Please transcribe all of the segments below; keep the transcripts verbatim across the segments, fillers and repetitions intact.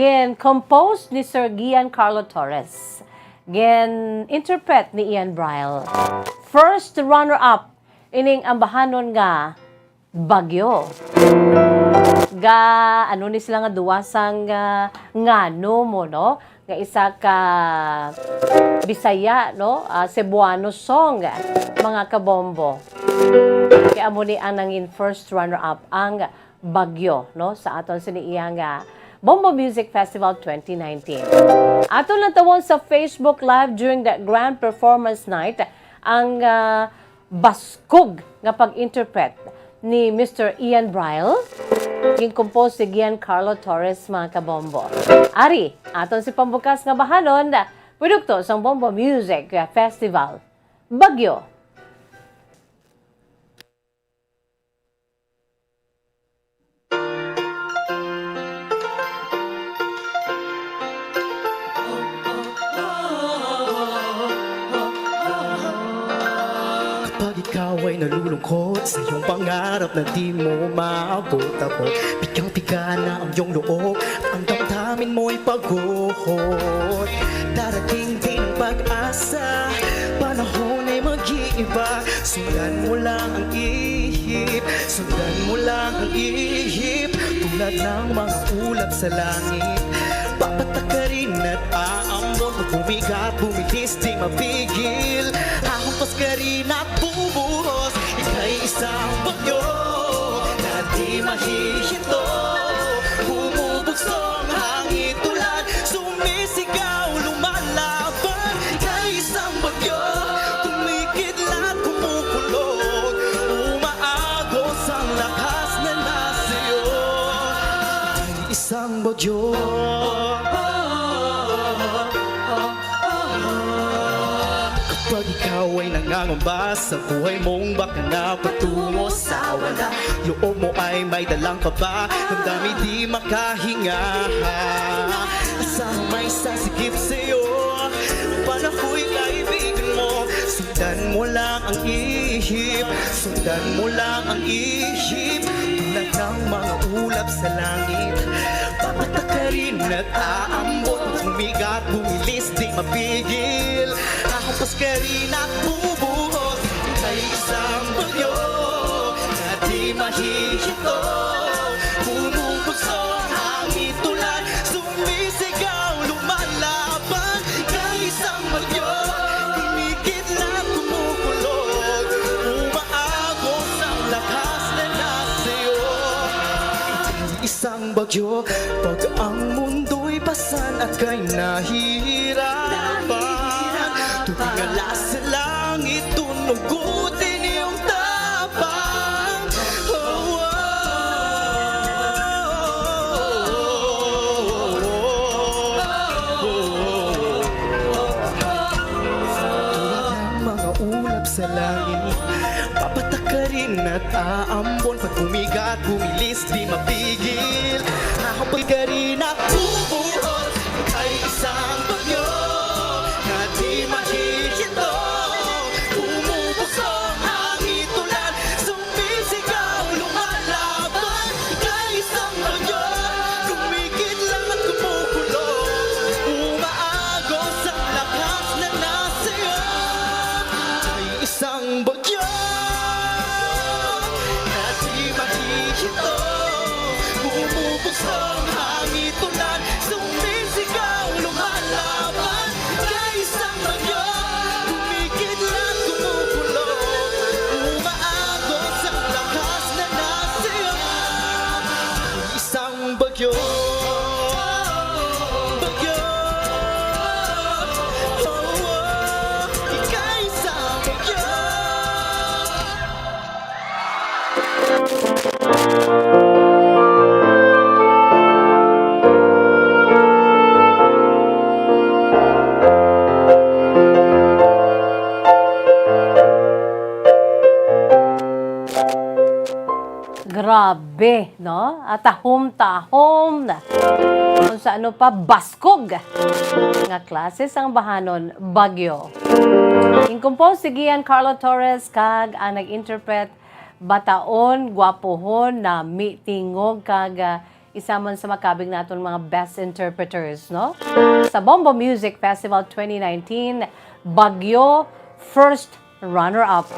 Gin-compose ni Sir Gian Carlo Torres. Gin-interpret ni Ian Brill. First runner-up ining ambahanon nga Bagyo. Ga, ano ni sila nga duwa sang, ah, ngano mo, no? Nga isa ka Bisaya, no? Ah, Cebuano song, mga kabombo. Kaya amo ni ang nangin first runner-up ang Bagyo, no? Sa aton sini iya nga Bombo Music Festival twenty nineteen. Aton lang tawon sa Facebook Live during the grand performance night ang, ah, baskog nga pag-interpret ni Mister Ian Brill, gin-compose si Giancarlo Torres, mga kabombo. Ari, aton si pambukas nga bahanon, produkto sang Bombo Music Festival, Bagyo. Kapag ikaw ay nalulungkot sa iyong pangarap na di mo maabot-abot, pigang-piga na ang iyong loob at ang damdamin mo'y pagod. Darating din ang pag-asa, panahon ay mag-iiba. Sundan mo lang ang ihip, sundan mo lang ang ihip. Tulad ng mga ulap sa langit, papatak ka rin at aambon. Pag bumigat, bumilis, di mapigil. Hahampas ka rin at bubuhos. Ika'y isang bagyo na di mahihinto. Bumubugso ang hangin, ulan, sumisigaw, lumalaban. Ika'y isang bagyo, kumikidlat, kumukulot, umaagos ang lakas na nasa iyo. Ika'y isang bagyo. Kapag ikaw ay nangangamba sa buhay mong baka na patungo sa wala, loob mo ay may dalang kaba, damdamin di makahinga. Asahan may sasigip sa'yo, panahoy kaibigan mo. Sundan mo lang ang ihip, sundan mo lang ang ihip. Tulad ng mga ulap sa langit, papatak ka rin at aambon. Pag bumigat, bumilis, di mapigil. Hahampas ka rin at bubuhos. Ika'y isang bagyo na di mahihinto. Bumubugso ang hangin, ulan, sumisigaw, lumalaban. Ika'y isang bagyo, kumikidlat, kumukulot, umaagos ang lakas na nasa iyo. Ika'y isang bagyo, pag ang mundo'y pasan at kay nahihirapan, tuwing ala sa langit, tunugutin iyong tapang. Oh, oh, oh, oh, oh. Tulad ng mga ulap sa langit, papatak ka rin at aambon. Pag bumigat, bumilis, di mapigil. Hahampas ka rin at bubuhos. Ika'y isang bagyo na di mahihinto. Bumubugso ang hangin, ulan, sumisigaw, lumalaban. Ika'y isang bagyo, kumikidlat, kumukulot, umaagos ang lakas na nasa iyo. Ika'y isang bagyo na di mahihinto. Bumubugso ang hangin, ulan, sumisigaw, lumalaban. Ika'y isang bagyo, kumikidlat, kumukulot, umaagos ang lakas na nasa iyo. Ika'y isang bagyo, bagyo. Oh, oh, ika'y isang bagyo. Grabe, no? At tahom-tahom na. Kung sa ano pa, baskog nga klase sang bahanon, bagyo. Gin-compose si Giancarlo Torres kag ang nag-interpret, bataon, gwapohon, nami, tingog, kag, ah, isa man sa makabig naton mga best interpreters, no? Sa Bombo Music Festival twenty nineteen, Baguio, first runner-up.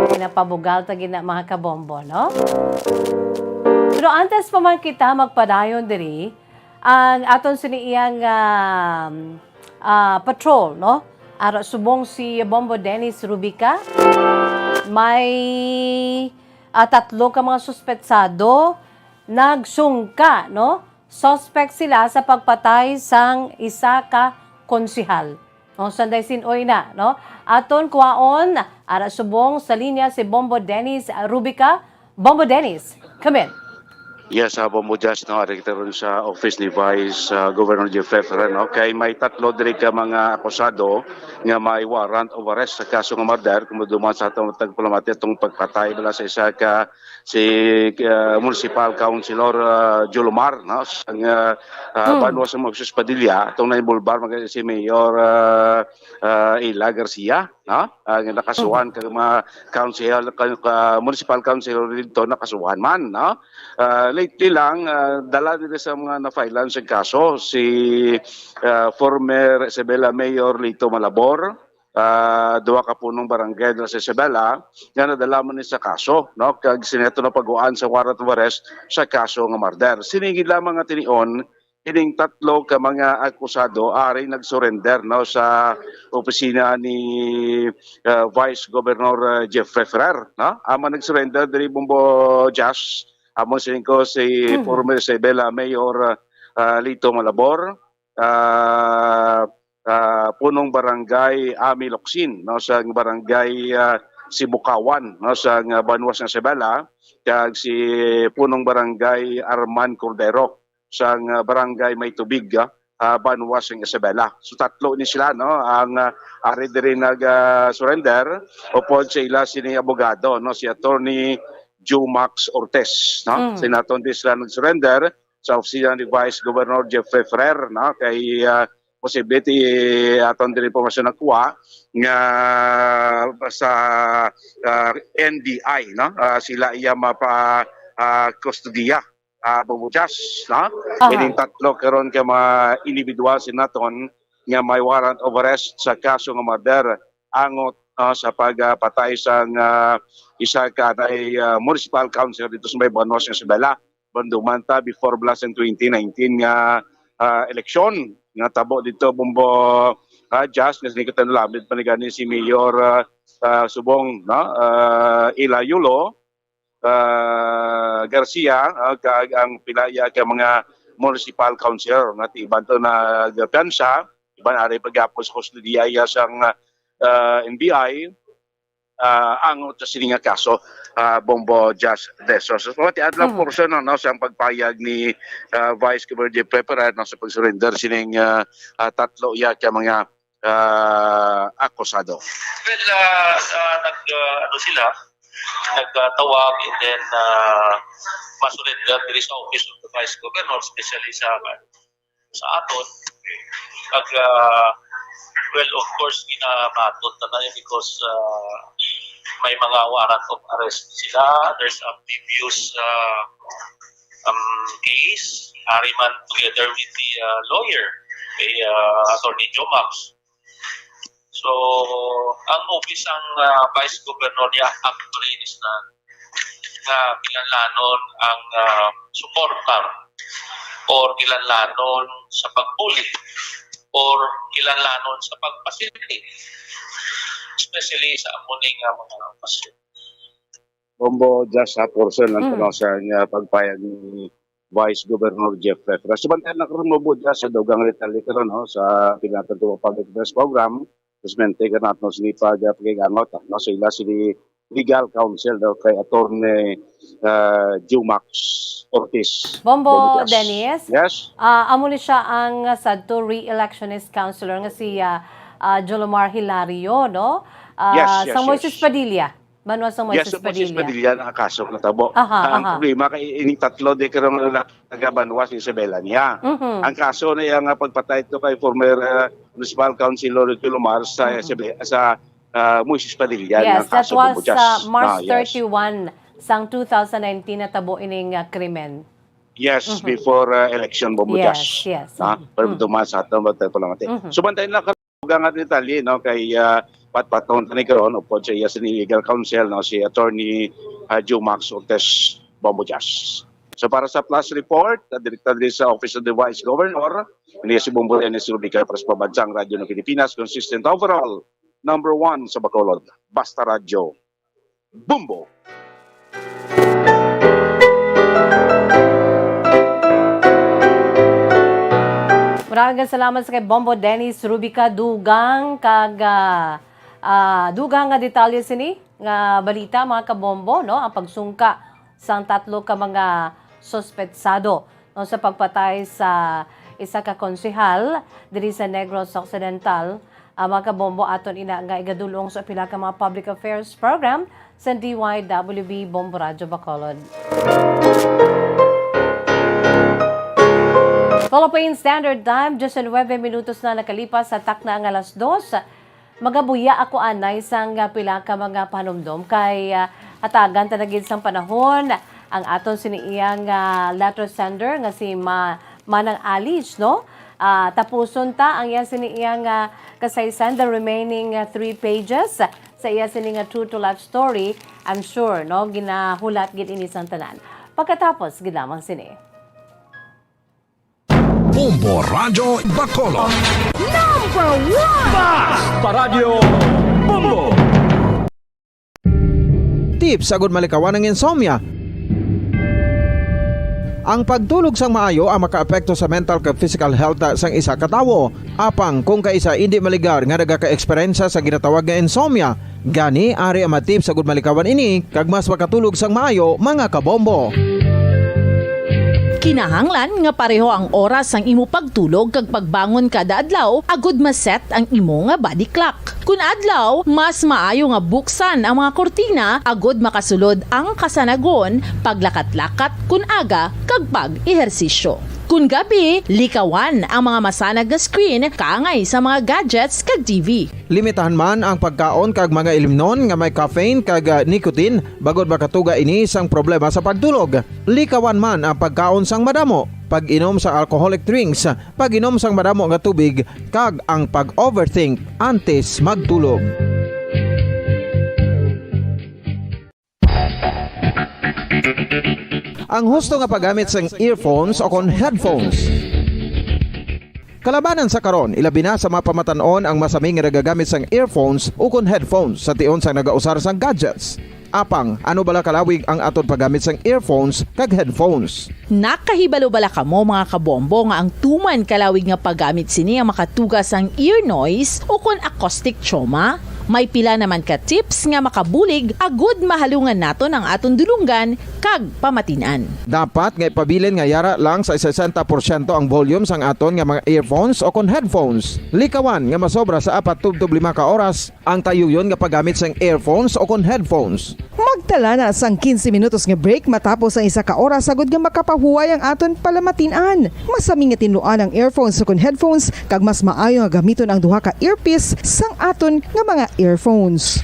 Pinapabugal ta gina, mga kabombo, no? Pero antes pa man kita magpadayon diri, ang aton sini iyang, um, ah, patrol, no? Ara subong si Bombo Dennis Rubica, may, ah, tatlo ka mga suspetsado nagsungka, no? Suspect sila sa pagpatay sang isa ka konsehal. O, sanday sin-oy na, no? Aton kuwaon, ara subong sa linya si Bombo Dennis Rubica. Bombo Dennis, come in. Yes, ah, Bombo Jazz, no, ari kita ron sa office ni Vice, ah, Governor Jeffrey Ferrer, no? Kay may tatlo diri ka mga akusado nga may warrant of arrest sa kaso nga murder, kung maduman sa atong tagpalamati atong pagpatay bala sa isa ka si, ah, Municipal Councilor, ah, Jolomar, no? Sa, ah, ah, Hmm. banwa sa Moises Padilla, atong nainvolbar man si Mayor, ah, ah, Ila Garcia, no? Ah, nga nakasuhan ka mga council, ka, ka, municipal councilor dito nakasuhan man, no? Ah, lately lang, ah, dala nila sa mga na-filean sa kaso si, ah, former Isabela Mayor Lito Malabor, ah, duha ka punong barangay dira sa Isabela nga nadala man ni sa kaso, no? Kag sini ato na paguan sa warrant of arrest sa kaso nga murder. Sini gid lamang nga tinion, kining tatlo ka mga akusado ari nagsurrender, no, sa opisina ni, ah, Vice Governor, ah, Jeffrey Ferrer, no? Amo nagsurrender diri, Bombo Jazz, amo siling ko si Hmm. former Isabela Mayor, ah, Lito Malabor, ah, ah, punong barangay Ami Locsin, no, sa barangay, ah, Sibukawan, no, sa banwa sa Isabela, kag si punong barangay Arman Cordero sa barangay May Tubig, ah, ah, banwa sa Isabela. So, tatlo ni sila, no, ang, ah, ari diri nag, ah, surrender, upod sa ila sini abogado, no, si Attorney Jumax Ortiz, no? Mm. Sinaton di sila nag-surrender sa opisina ni Vice Governor Jeffrey Ferrer, no? Kay, ah, posible ti aton din impormasyon nakuha nga sa, ah, N B I, no? Ah, sila iya mapa, ah, kustodiya, ah, Bombo Jazz, no? Aha. Ining tatlo karon ka mga individual sinaton nga may warrant of arrest sa kaso nga murder angot, ah, sa pagpatay sang, ah, isa ka day, ah, municipal council dito sa may Banos nga Isabela. Banduman ta before bala sang twenty nineteen nga, ah, eleksyon nga tabo dito, Bombo, ah, Jazz, nga sinikot na lamit pa ni gani si Mayor, ah, ah, Subong, no? Ah, Ila Yulo, ah, Garcia, ah, kag ang pilaya ka mga municipal councilor nga ti iban to nagpiyansa, iban ari pagyapon sa kustodiya iya sang, ah, N B I, ah, angot sa sini nga kaso, ah, Bombo Jazz Desos. So, pati adlaw Mhm. portion, no, no, sa pagpayag ni, ah, Vice Governor Jeffrey Ferrer, no, sa pag-surrender sining, ah, ah, tatlo iya ka mga, ah, akusado. Well, ah, ah, nag, ah, ano sila, nagtawag and then, ah, ma-surrender diri sa Office of the Vice Governor, especially sa sa aton. Kag, ah, well, of course, ginabaton ta na yun because, ah, may mga warrant of arrest sila. There's a previous, ah, um, case, ari man together with the, ah, lawyer, kay, ah, Attorney Joe Max. So, ang office sang, ah, Vice Governor niya, actually, is na nga kinahanglanon ang, ah, suporta or kinahanglanon sa pagbulig or kinahanglanon sa pagpasilip, especially sa amo ni nga mga pasyente. Bombo, just a portion lang Mm. kuno sa nga pagpayag ni Vice Governor Jeff Pefra. Subantayan na karon mo, Bo, just sa dugang detalye karon, no, sa pinatag ko public press program. Presente ka nato sini pag, ah, pakigangot, no, sa ila sini legal counsel daw kay Attorney, ah, Jumax Ortiz. Bombo, Bombo Jazz. Dennis. Yes? Ah, amo ni siya ang sadto re-electionist councilor nga si, ah, ah, Jolomar Hilario, no? Ah, Yes, yes, sang Moises yes. Padilla. Banwa sang Yes, Moises so Moises Padilla. Padilla ang kaso natabo. Aha, Ang aha. problema kay ining tatlo di karon nga taga Banwa sa Isabela niya. Mhm. Ang kaso na iya nga pagpatay to kay former, ah, municipal councilor Jolomar sa Mhm. Isabela, sa, ah, Moises Padilla Yes, nga that kaso was, Bombo Jazz. ah, March Ah, yes. thirty-one sang two thousand nineteen natabo ining, ah, krimen. Yes, Mhm. before, uh, election, Bombo Yes, Jazz. yes. Na, Mhm. pero Mhm. duman sa aton, wala tayo palamati. Mhm. So, bantayan lang ka, nga detalye, no, kay, uh, patpaton tani karon, upod sa iya sini legal counsel, no, si Attorney, uh, Jumax Ortiz, Bombo Jazz. So, para sa Plus Report, uh, direkta diri sa Office of the Vice Governor, ini si Bombo Dennis Rubica para sa Pambansang Radyo ng Pilipinas, consistent overall, number one sa Bacolod. Basta Radyo. Bombo! Maraming salamat sa kay Bombo Dennis Rubica. Dugang kag, ah, ah, dugang nga detalye sini nga balita, mga kabombo, no? Ang pagsungka sang tatlo ka mga suspetsado, no, sa pagpatay sa isa ka konsehal diri sa Negros Occidental. Ah, mga kabombo, aton ina nga igadulong sa pila ka mga public affairs program sa D Y W B Bombo Radyo Bacolod. Philippine Standard Time, diyes nuebe minutos na nakalipas sa takna nga alas dos. Magabuya ako anay sang pila ka mga panumdom kay, ah, hatagan ta na gid sang panahon ang aton sini iyang, ah, letter sender nga si Ma-, Manang Alice, no? Ah, tapuson ta ang iya sini iyang, ah, kasaysayan, the remaining, ah, three pages sa iya sini nga true to life story. I'm sure, no, ginahulat gid ini sang tanan. Pagkatapos gid lamang sini. Bombo Radyo Bacolod. Number one! Basta Radyo Bombo! Tips agud malikawan ang insomnia. Ang pagtulog sang maayo ang makaapekto sa mental kag physical health sang isa ka tawo. Apang kung kaisa indi maligar nga nagaka-eksperyensya sa ginatawag nga insomnia, gani ari ang mga tips agud malikawan ini kag mas makatulog sang maayo, mga kabombo. Kinahanglan nga pareho ang oras sang imo pagtulog kag pagbangon kada adlaw agud ma-set ang imo nga body clock. Kun adlaw, mas maayo nga buksan ang mga kurtina agud makasulod ang kasanagon, paglakat-lakat kun aga, kag pag-ehersisyo. Kun gabi, likawan ang mga masanag nga screen kaangay sa mga gadgets kag T V. Limitahan man ang pagkaon kag mga ilimnon nga may caffeine kag, ah, nicotine, bangod makatuga ini sang problema sa pagtulog. Likawan man ang pagkaon sang madamo, pag-inom sa alcoholic drinks, pag-inom sang madamo nga tubig, kag ang pag-overthink antes magtulog. Ang husto nga paggamit sang earphones o kon headphones. Kalabanan sa karon, ilabi na sa mga pamatan-on ang masami nga nagagamit sang earphones o kon headphones sa tion sang nagausar sang gadgets. Apang, ano bala kalawig ang aton paggamit sang earphones kag headphones? Nakahibalo bala kamo, mga kabombo, nga ang tuman kalawig nga paggamit sini ang makatuga sang ear noise o kon acoustic trauma? May pila naman ka tips nga makabulig agud mahalungan naton ang aton dulonggan kag pamatin-an. Dapat nga ipabilin nga yara lang sa sesenta porsyento ang volume sang aton nga mga earphones o kon headphones. Likawan nga masobra sa apat tubtob lima ka oras ang tayuyon nga paggamit sang earphones o kon headphones. Magtala na sang quince minutos nga break matapos ang isa ka oras, agud nga makapahuway ang aton palamatin-an. Masami nga tinluan ang earphones o kon headphones, kag mas maayo nga gamiton ang duha ka earpiece sang aton nga mga earphones.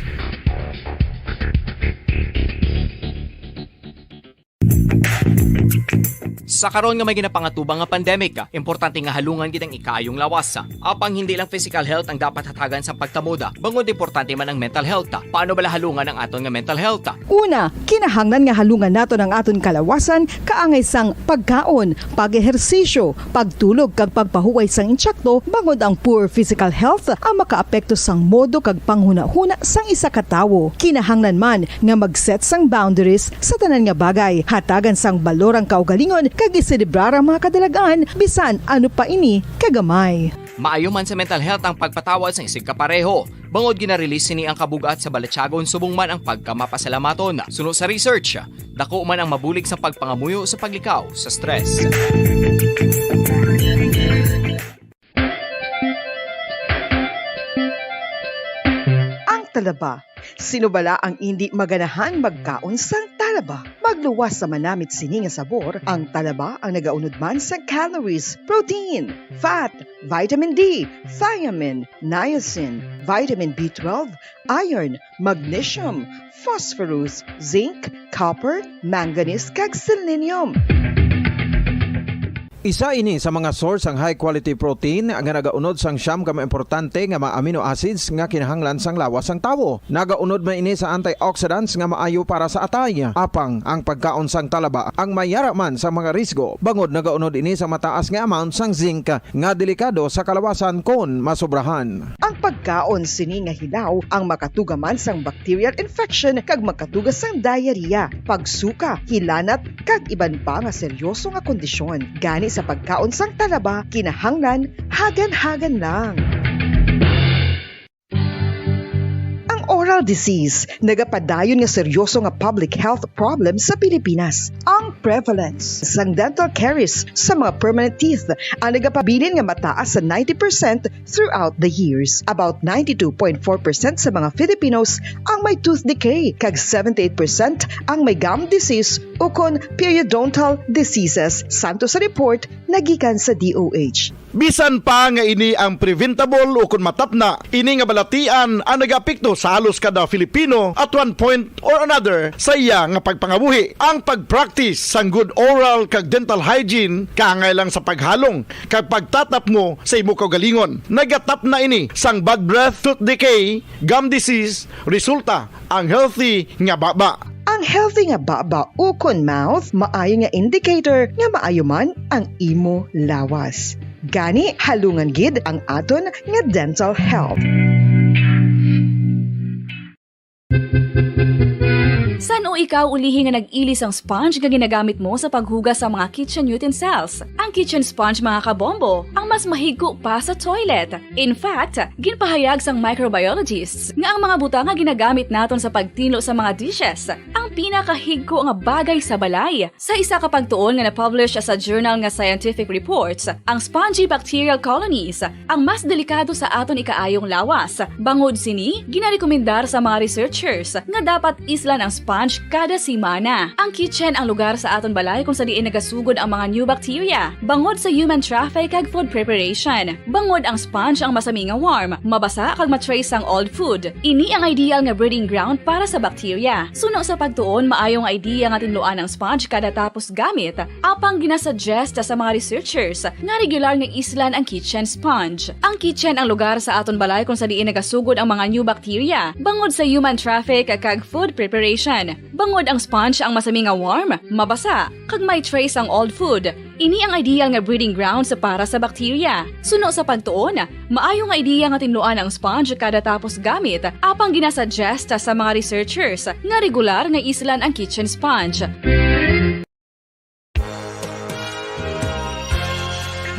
Sa karon nga may ginapangatubang nga pandemic, importante nga halungan gid ang ikaayong lawas. Apang hindi lang physical health ang dapat hatagan sa pagtamod, bangod importante man ang mental health. Paano bala halungan ang aton nga mental health? Una, kinahanglan nga halungan naton ang aton kalawasan kaangay sang pagkaon, pag-ehersisyo, pagtulog kag pagpahuway sang intsakto, bangod ang poor physical health ang makaapekto sang modo kag panghunahuna sang isa ka tawo. Kinahanglan man nga mag-set sang boundaries sa tanan nga bagay, hatagan sang balor ang kaugalingon kag iselebrar ang mga kadalag-an, bisan ano pa ini kagamay. Maayo man sa mental health ang pagpatawad sang isigkapareho, bangod gina-release sini ang kabug-at sa balatyagon subong man ang pagkamapasalamaton. Suno sa research, dako man ang mabulig sa pagpangamuyo sa paglikaw sa stress. Ang talaba. Sino bala ang indi maganahan magkaon sang talaba? Magluwas sa manamit sini nga sabor, ang talaba ang nagaunod man sa calories, protein, fat, vitamin D, thiamine, niacin, vitamin B twelve, iron, magnesium, phosphorus, zinc, copper, manganese, kag selenium. Isa ini sa mga source sang high-quality protein nga nagaunod sang siyam ka mga importante nga mga amino acids nga kinahanglan sang lawas sang tawo. Nagaunod man ini sa antioxidants nga maayo para sa atay. Apang ang pagkaon sang talaba ang may yara man sa mga risgo, bangod nagaunod ini sa mataas nga amount sang zinc nga delikado sa kalawasan kon masobrahan. Ang pagkaon sini nga hilaw ang makatuga man sang bacterial infection kag makatuga sang diarrhea, pagsuka, hilanat, kag iban pa nga seryoso nga kondisyon. Gani sa pagkaon sang talaba, kinahanglan hagan-hagan lang. Ang oral disease nagapadayon nga seryoso nga public health problem sa Pilipinas. Ang prevalence sang dental caries sa mga permanent teeth ang nagapabilin nga mataas sa ninety percent throughout the years. About ninety-two point four percent sa mga Filipinos ang may tooth decay, kag seventy-eight percent ang may gum disease ukon periodontal diseases, santo sa report nagikan sa D O H. Bisan pa nga ini ang preventable ukon matapna, ini nga balatian ang nagaapekto sa halos kada Filipino at one point or another sa iya nga pagpangabuhi. Ang pag-practice sang good oral kag dental hygiene kaangay lang sa paghalong kag pagtatapngo sa imo kaugalingon. Nagatapna ini sang bad breath, tooth decay, gum disease, resulta ang healthy nga baba. Ang healthy nga baba ukon mouth maayo nga indicator nga maayo man ang imo lawas. Gani, halungan gid ang aton nga dental health. San-o ikaw ulihi nga nag-ili sang sponge nga ginagamit mo sa paghugas sa mga kitchen utensils? Ang kitchen sponge, mga kabombo, ang mas mahigko pa sa toilet. In fact, ginpahayag sang microbiologists nga ang mga butang nga ginagamit naton sa pagtinlo sa mga dishes ang pinakahigko nga bagay sa balay. Sa isa ka pagtuon nga na-publish sa journal nga Scientific Reports, ang spongy bacterial colonies ang mas delikado sa aton ikaayong lawas. Bangod sini, ginarekomendar sa mga researchers nga dapat islan ang sponge kada semana. Ang kitchen ang lugar sa aton balay kung sa diin nagasugod ang mga new bacteria, bangod sa human traffic kag food preparation. Bangod ang sponge ang masami nga warm, mabasa kag ma-trace ang old food. Ini ang ideal nga breeding ground para sa bacteria. Suno sa pagtuon, maayo nga idea nga tinluan ang sponge kada tapos gamit, apang ginasuggest sa mga researchers nga regular nga islan ang kitchen sponge. Ang kitchen ang lugar sa aton balay kung sa diin nagasugod ang mga new bacteria, bangod sa human traffic kag food preparation. Bangod ang sponge ang masami nga warm, mabasa, kag may trace ang old food, ini ang ideal nga breeding grounds para sa bacteria. Suno sa pagtuon, maayo nga idea nga tinluan ang sponge kada tapos gamit, apang ginasuggest sa mga researchers nga regular nga islan ang kitchen sponge.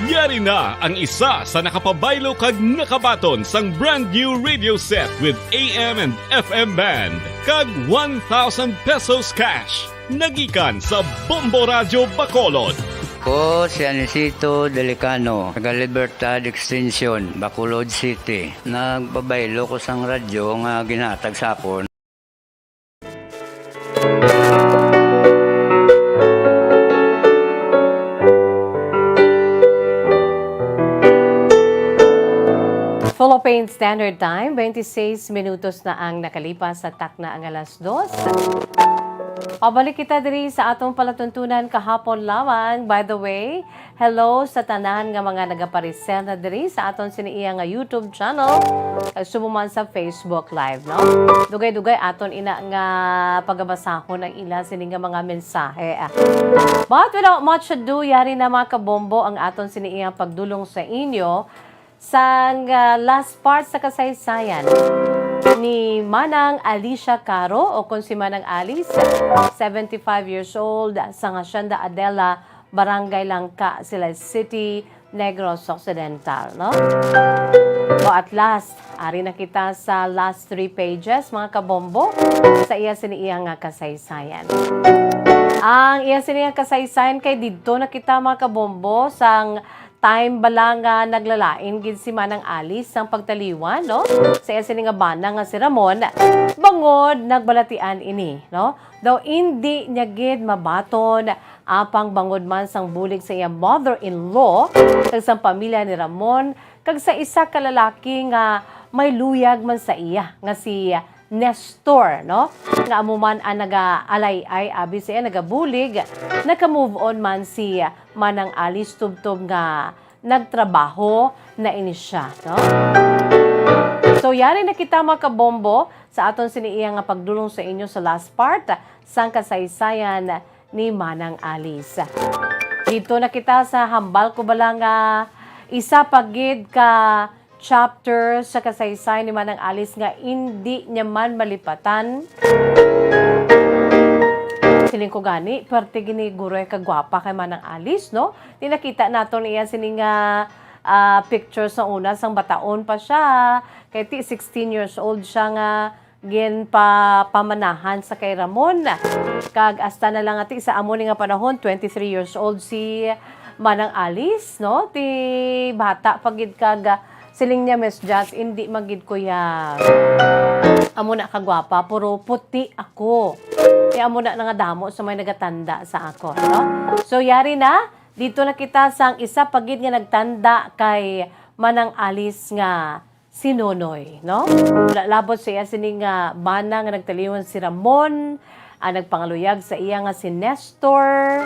Yari na ang isa sa nakapabaylo kag nakabaton sang brand new radio set with A M and F M band kag one thousand pesos cash. Nagikan sa Bombo Radyo Bacolod. Ko si Anisito Delicano, taga Libertad Extension, Bacolod City. Nagpabaylo ko sang radyo nga ginhatag sa akon. Philippine Standard Time, twenty-six minutos na ang nakalipas sa takna ang alas dos. Pabalik kita diri sa atong palatuntunan kahapon lamang. By the way, hello sa tanan nga mga nagaparisel na diri sa aton sini iya nga YouTube channel, kag subong man sa Facebook Live, no? Dugay-dugay aton ina nga pagabasahon ang ila sini nga mga mensahe. But without much ado, yari na, mga kabombo, ang aton sini iya pagdulong sa inyo sang, ah, last part sa kasaysayan ni Manang Alicia Caro, o kon si Manang Alice, seventy-five years old, sang Hacienda Adela, Barangay Langka, Silay City, Negros Occidental, no? O, at last, ari na kita sa last three pages, mga kabombo, sa iya sini iya nga kasaysayan. Ang iya sini nga kasaysayan kay didto na kita, mga kabombo, sang time bala nga naglalain gid si Manang Alice sang pagtaliwan, no? Sa iya sini nga bana nga si Ramon, bangod nagbalatian ini, no? Daw indi niya gid mabaton, apang bangod man sang bulig sa iya mother-in-law kag sang pamilya ni Ramon kag sa isa ka lalaki nga may luyag man sa iya nga si Nestor, no? Nga amo man ang nagaalay-ay, abi siya, nagabulig, naka-move on man si Manang Alice tubtob nga nagtrabaho na ini siya, no? So, yari na kita, mga kabombo, sa aton sini iya nga pagdulong sa inyo sa last part sang kasaysayan ni Manang Alice. Dito na kita sa hambal ko bala nga isa pa gid ka chapter sa kasaysayan ni Manang Alice nga indi niya man malipatan. Siling ko gani, perte gini guroy kagwapa kay Manang Alice, no? Di nakita naton iya sini nga, ah, picture sa una, sang bataon pa siya. Kay ti sixteen years old siya nga ginpapamanahan sa kay Ramon. Kag hasta na lang ati sa amo ni nga panahon, twenty-three years old si Manang Alice, no? Ti bata pa gid kag, ah, siling niya, "Miss Jazz, indi man gid ko ya amo na kagwapa, puro puti ako." Ti amo na nga damo sa may nagatanda sa ako, no? So, yari na, dito na kita sang isa pa gid nga nagtanda kay Manang Alice nga si Nonoy, no? Wala labot sa iya sini nga bana nga nagtaliwan si Ramon, ang nagpangaluyag sa iya nga si Nestor.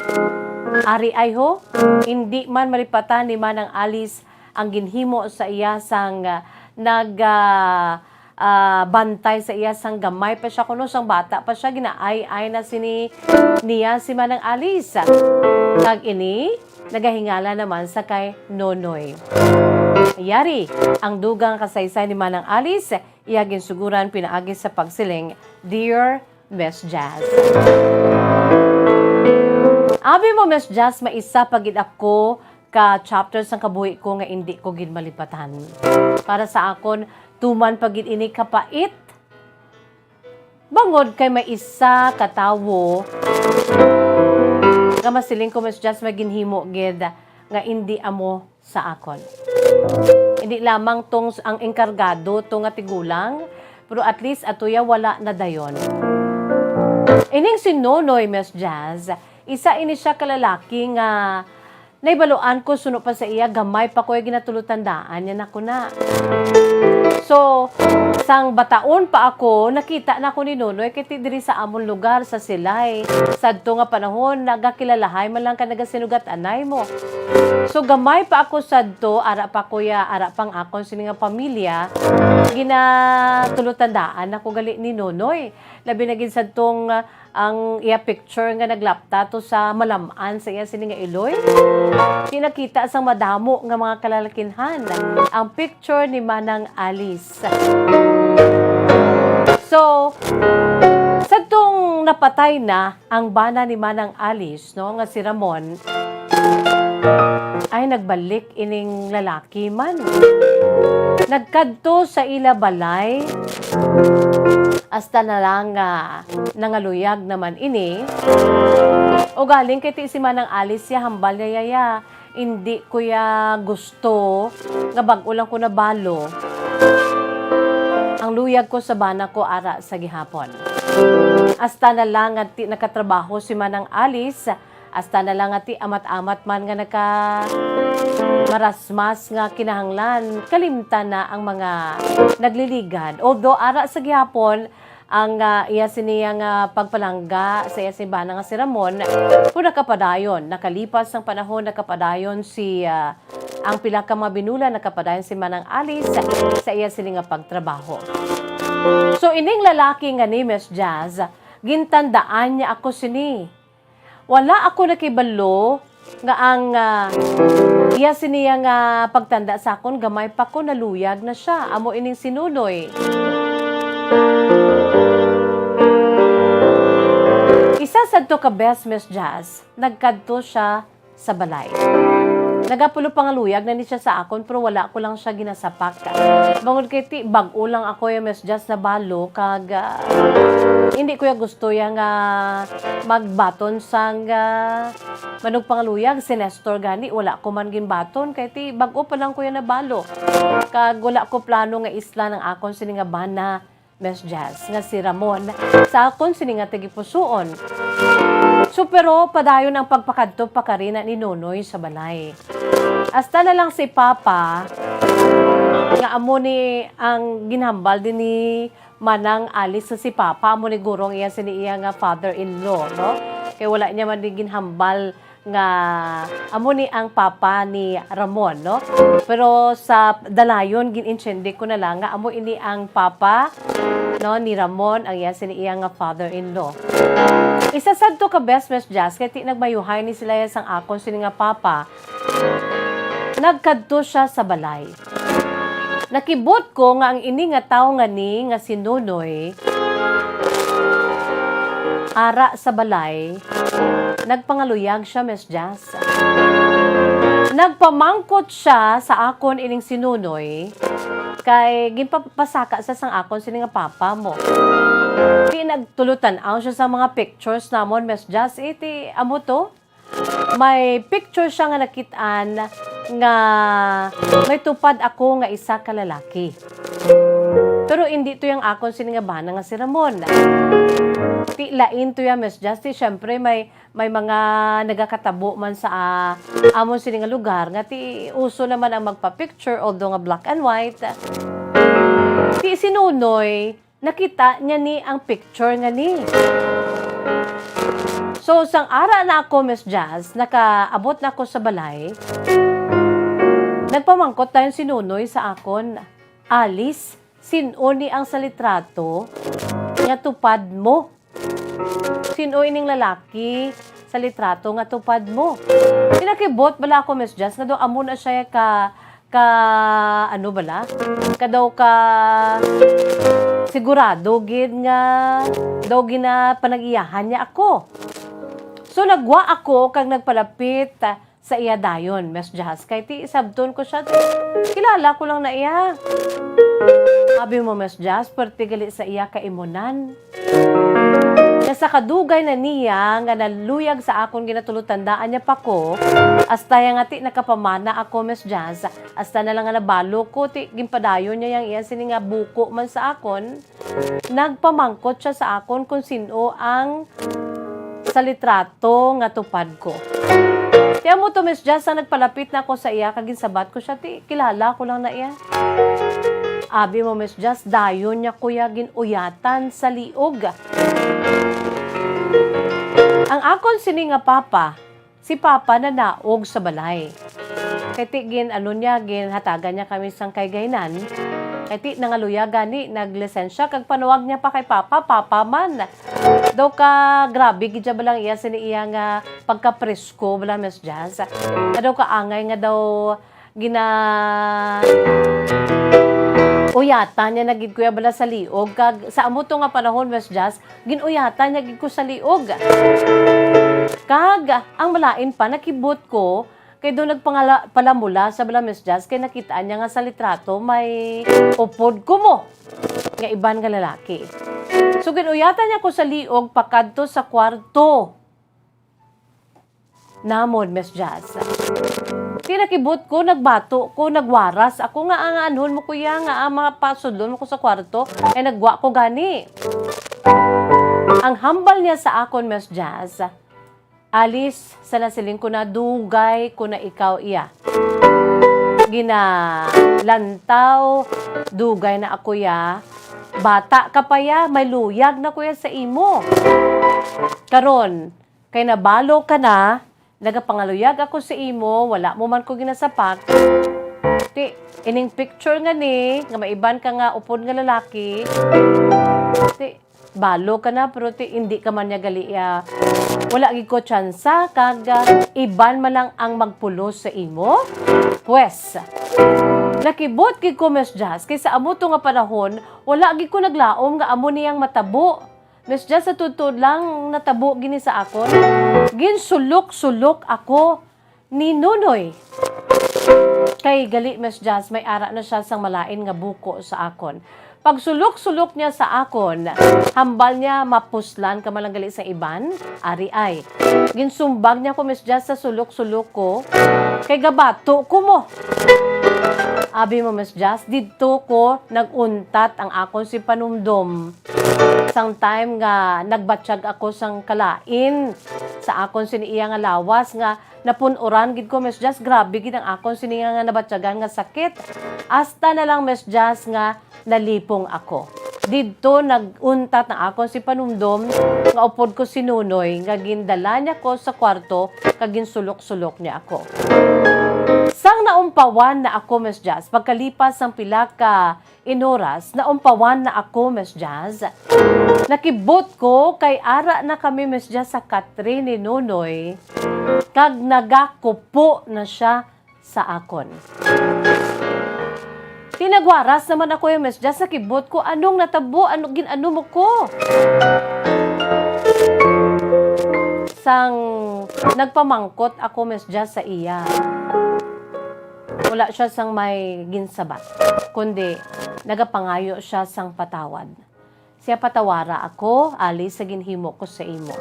Ari ay ho, indi man malipatan ni Manang Alice ang ginhimo sa iya sang, ah, nag, ah, ah, bantay sa iya sang gamay pa siya kuno, sang bata pa siya, ginaay-ay na sini niya si Manang Alice. Kag ini, nagahingala naman sa kay Nonoy. Yari ang dugang kasaysay ni Manang Alice, iya ginsuguran pinaagi sa pagsiling, "Dear Miss Jazz." Abi mo, Miss Jazz, may isa pa gid ako ka chapter sang kabuhi ko nga indi ko gid malipatan. Para sa akon, tuman pa gid ini kapait. Bangod kay may isa ka tawo nga masiling ko, Miss Jazz, may ginhimo gid nga indi amo sa akon. Hindi lamang tong s-, ang engkargado to nga tigulang, pero at least ato ya wala na dayon. Ining si Nonoy, Miss Jazz, isa ini siya ka lalaki nga naibaluan ko suno pa sa iya, gamay pa ko ya ginatulutandaan niya nako na. So, sang bataon pa ako, nakita na ko ni Nonoy kay ti diri sa amon lugar sa Silay. Sadto nga panahon, nagakilalahay man lang ka nagasinugat-anay mo. So, gamay pa ako sadto, ara pa ko ya, ara pang akon sini nga pamilya, ginatulutandaan ako gali ni Nonoy. Labi na gid sadtong, ah, ang iya picture nga naglapta to sa malam-an sa iya sini nga iloy. Pinakita sang madamo nga mga kalalakinhan ang picture ni Manang Alice. So, sadtong napatay na ang bana ni Manang Alice, no, nga si Ramon, ay nagbalik ining lalaki man. Nagkadto sa ila balay, hasta na lang nga nangaluyag naman ini. Ugaling kay ti si Manang Alice ya, hambal niya, "Yaya, indi ko ya gusto nga bag-o lang ko nabalo ang luyag ko sa bana ko ara sa gihapon." Hasta na lang nga ti nakatrabaho si Manang Alice, hasta na lang nga ti amat-amat man nga naka marasmas nga kinahanglan, kalimtan na ang mga nagliligad. Although ara sa gihapon, ang, ah, iya siniya nga pagpalangga sa iya simbana nga si Ramon, pero nakapadayon, nakalipas ang panahon, nakapadayon si, ah, ang pila ka mga binulan, nakapadayon si Manang Alice sa iya sini nga pagtrabaho. So, ining lalaki nga ni Miss Jazz, gintandaan niya ako sini. Wala ako nakibalo nga ang, ah, iya siniya nga pagtanda sa akon, gamay pa ko, naluyag na siya. Amo ining si Nonoy. Isa sadto ka bes, Miss Jazz, nagkadto siya sa balay. Nagapulo pangaluyag na ni siya sa akon, pero wala ko lang siya ginasapak. Bangod kay ti, bag-o lang ako ya, Miss Jazz, nabalo, kag, ah, hindi ko ya gusto ya nga magbaton sang, ah, manugpangaluyag. Si Nestor gani, wala ko man ginbaton, kay ti, bag-o pa lang ko ya nabalo. Kag wala ko plano nga islan ang akon sini nga bana, Miss Jazz, nga si Ramon, sa akon sini nga tagipusuon. So, pero padayon ang pagpakadto pa kari na ni Nonoy sa balay. Hasta na lang si Papa, nga amo ni ang ginhambal din ni Manang Alice sa si Papa, amo ni guro ang iya sini iya nga father-in-law, no? Kay wala niya man din ginhambal nga amo ni ang papa ni Ramon, no? Pero sa dalayon, gin-intindi ko na lang nga amo ini ang papa, no, ni Ramon, ang iya sini iya nga father-in-law. Isa sadto ka best, Miss Jazz, kay ti nagmayuhay ni sila sang akon sini nga papa, nagkadto siya sa balay. Nakibot ko nga ang ini nga tawo nga ni nga si Nonoy, ara sa balay, nagpangaluyag siya, Miss Jazz. Nagpamangkot siya sa akon ining si Nonoy, kay ginpapasaka sa sang akon sini nga papa mo. Di nagtulotan-aw siya sa mga pictures namon, Miss Jazz, iti amo to. May picture siya nga nakit-an nga may tupad ako nga isa ka lalaki. Pero indi to yang akon sini nga bana nga si Ramon. Ti lain to ya, Miss Jazz. Ti, syempre, may, may mga nagakatabo man sa, ah, amon sini nga lugar nga ti uso naman ang magpa-picture, although nga black and white. Ti si Nonoy, nakita niya ni ang picture nga ni. So, sang ara na ako, Miss Jazz, nakaabot na ako sa balay, nagpamangkot dayon si Nonoy sa akon, "Alice, sin-o ni ang sa litrato nga tupad mo? Sin-o ining lalaki sa litrato nga tupad mo?" Pinakibot bala ako, Miss Jazz, nga daw amo na siya ka, ka, ano bala? Ka daw ka sigurado gid nga daw ginapanag-iyahan niya ako. So, nagwa ako kag nagpalapit sa iya dayon, Miss Jazz. Kay ti sabton ko siya, ti kilala ko lang na iya. Abi mo, Miss Jazz, perte gali sa iya kaimunan. Nga sa kadugay na niya nga naluyag sa akon, ginatulotandaan niya pa ko, hasta ya nga ti nakapamana ako, Miss Jazz, hasta na lang nga nabalo ko, ti ginpadayon niya yang iya sini nga buko man sa akon. Nagpamangkot siya sa akon kung sin-o ang sa litrato nga tupad ko. Ti amo to, Miss Jazz, ang nagpalapit na ako sa iya, kag ginsabat ko siya, ti kilala ko lang na iya. Abi mo, Miss Jazz, dayon niya kuya gin-uyatan sa liog. Ang akon sini nga papa, si Papa nanaog sa balay. Kay ti gin, ano niya, ginhatagan niya kami sang kaygaynan. Kay ti nangaluya gani, naglisensya, kag panawag niya pa kay Papa, Papa man. Daw ka grabe gid siya balang iya sini iya nga pagkapresko bala, Miss Jazz. Nga daw ka angay nga daw gina-, uyatan niya na gid kuya bala sa liog. Kag sa amo to nga panahon, Miss Jazz, gin-uyatan niya gid ko sa liog. Kag ang malain pa, nakibot ko kay daw nagpangala-, palamula sa bala, Miss Jazz, kay nakit-an niya nga sa litrato may upod ko mo nga iban nga lalaki. So, gin-uyatan niya ko sa liog pakadto sa kwarto namon, Miss Jazz. Ti nakibot ko, nagbato ko, nagwaras ako nga, "Ang anhon mo, kuya, nga, ah, mapasudlon mo ko sa kwarto?" Ay, nagwa ko gani. Ang hambal niya sa akon, Miss Jazz, "Alice, sa nasiling ko na, dugay ko na ikaw iya ginalantaw, dugay na ako ya. Bata ka pa ya, may luyag na ko ya sa imo. Karon, kay nabalo ka na, nagapangaluyag ako sa imo, wala mo man ko ginasapak. Ti, ining picture nga ni, nga maiban ka nga upod nga lalaki. Ti, balo ka na, pero ti, hindi ka man niya gali, ah, wala gid ko tsansa, kag, ah, iban man lang ang magpulos sa imo. Pwes, nakibot gid ko, Miss Jazz, kay sa amo to nga panahon, wala gid ko naglaom nga amo niyang matabo. Miss Jazz, sa tuod-tuod lang, natabo gini sa akon. Ginsulok-sulok ako ni Nonoy. Kay gali, Miss Jazz, may ara na siya sang malain nga buko sa akon. Pagsulok-sulok niya sa akon, hambal niya mapuslan ka man lang gali sa iban, ari ay. Ginsumbag niya ko, Miss Jazz, sa sulok-sulok ko, kay gabato ko mo. Abi mo, Miss Jazz, didto ko nag-untat ang akon si panumdom. Sang time nga nagbatyag ako sang kalain sa akon sini iya nga lawas nga napun-uran gid ko, Miss Jazz, grabe gid ang akon sini nga nabatyagan nga sakit. Hasta na lang, Miss Jazz, nga nalipong ako. Didto nag-untat ang akon si panumdom nga upod ko si Nunoy nga gindala niya ko sa kwarto kag ginsulok-sulok niya ako. Sang naumpawan na ako, Miss Jazz, pagkalipas sang pila ka inoras, naumpawan na ako, Miss Jazz. Nakibot ko kay ara na kami, Miss Jazz, sa katre ni Nunoy, kag nagakupo na siya sa akon. Tinagwaras naman ako, eh, Miss Jazz, nakibot ko anong natabo, ano, gin-ano mo ko. Sang nagpamangkot ako, Miss Jazz, sa iya, wala siya sang may ginsabat, kundi nagapangayo siya sang patawad. Siya, "Patawara ako, Alice, sa ginhimo ko sa imo."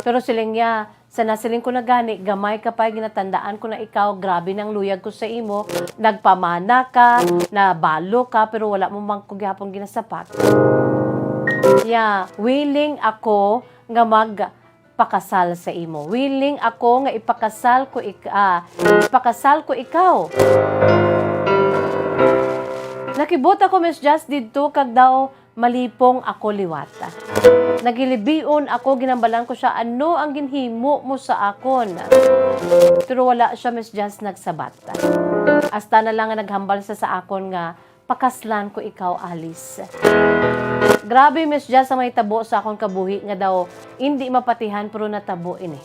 Pero siling niya, "Sa nasiling ko na gani, gamay ka pa, ginatandaan ko na ikaw, grabe nang luyag ko sa imo, nagpamana ka, nabalo ka, pero wala mo man ko gihapon ginasapat." Ya, willing ako nga magpakasal sa imo. Willing ako nga ipakasal ko ik-, ah, ipakasal ko ikaw. Nakibot ako, Miss Jazz, didto kag daw malipong ako liwat. Nagilibion ako, ginambalan ko siya, "Ano ang ginhimo mo sa akon?" Pero wala siya, Miss Jazz, nagsabat. Hasta na lang nga naghambal siya sa akon nga, "Pakaslan ko ikaw, Alice." Grabe, Miss Jazz, ang mahitabo sa akon kabuhi nga daw indi mapatihan, pero natabo ini.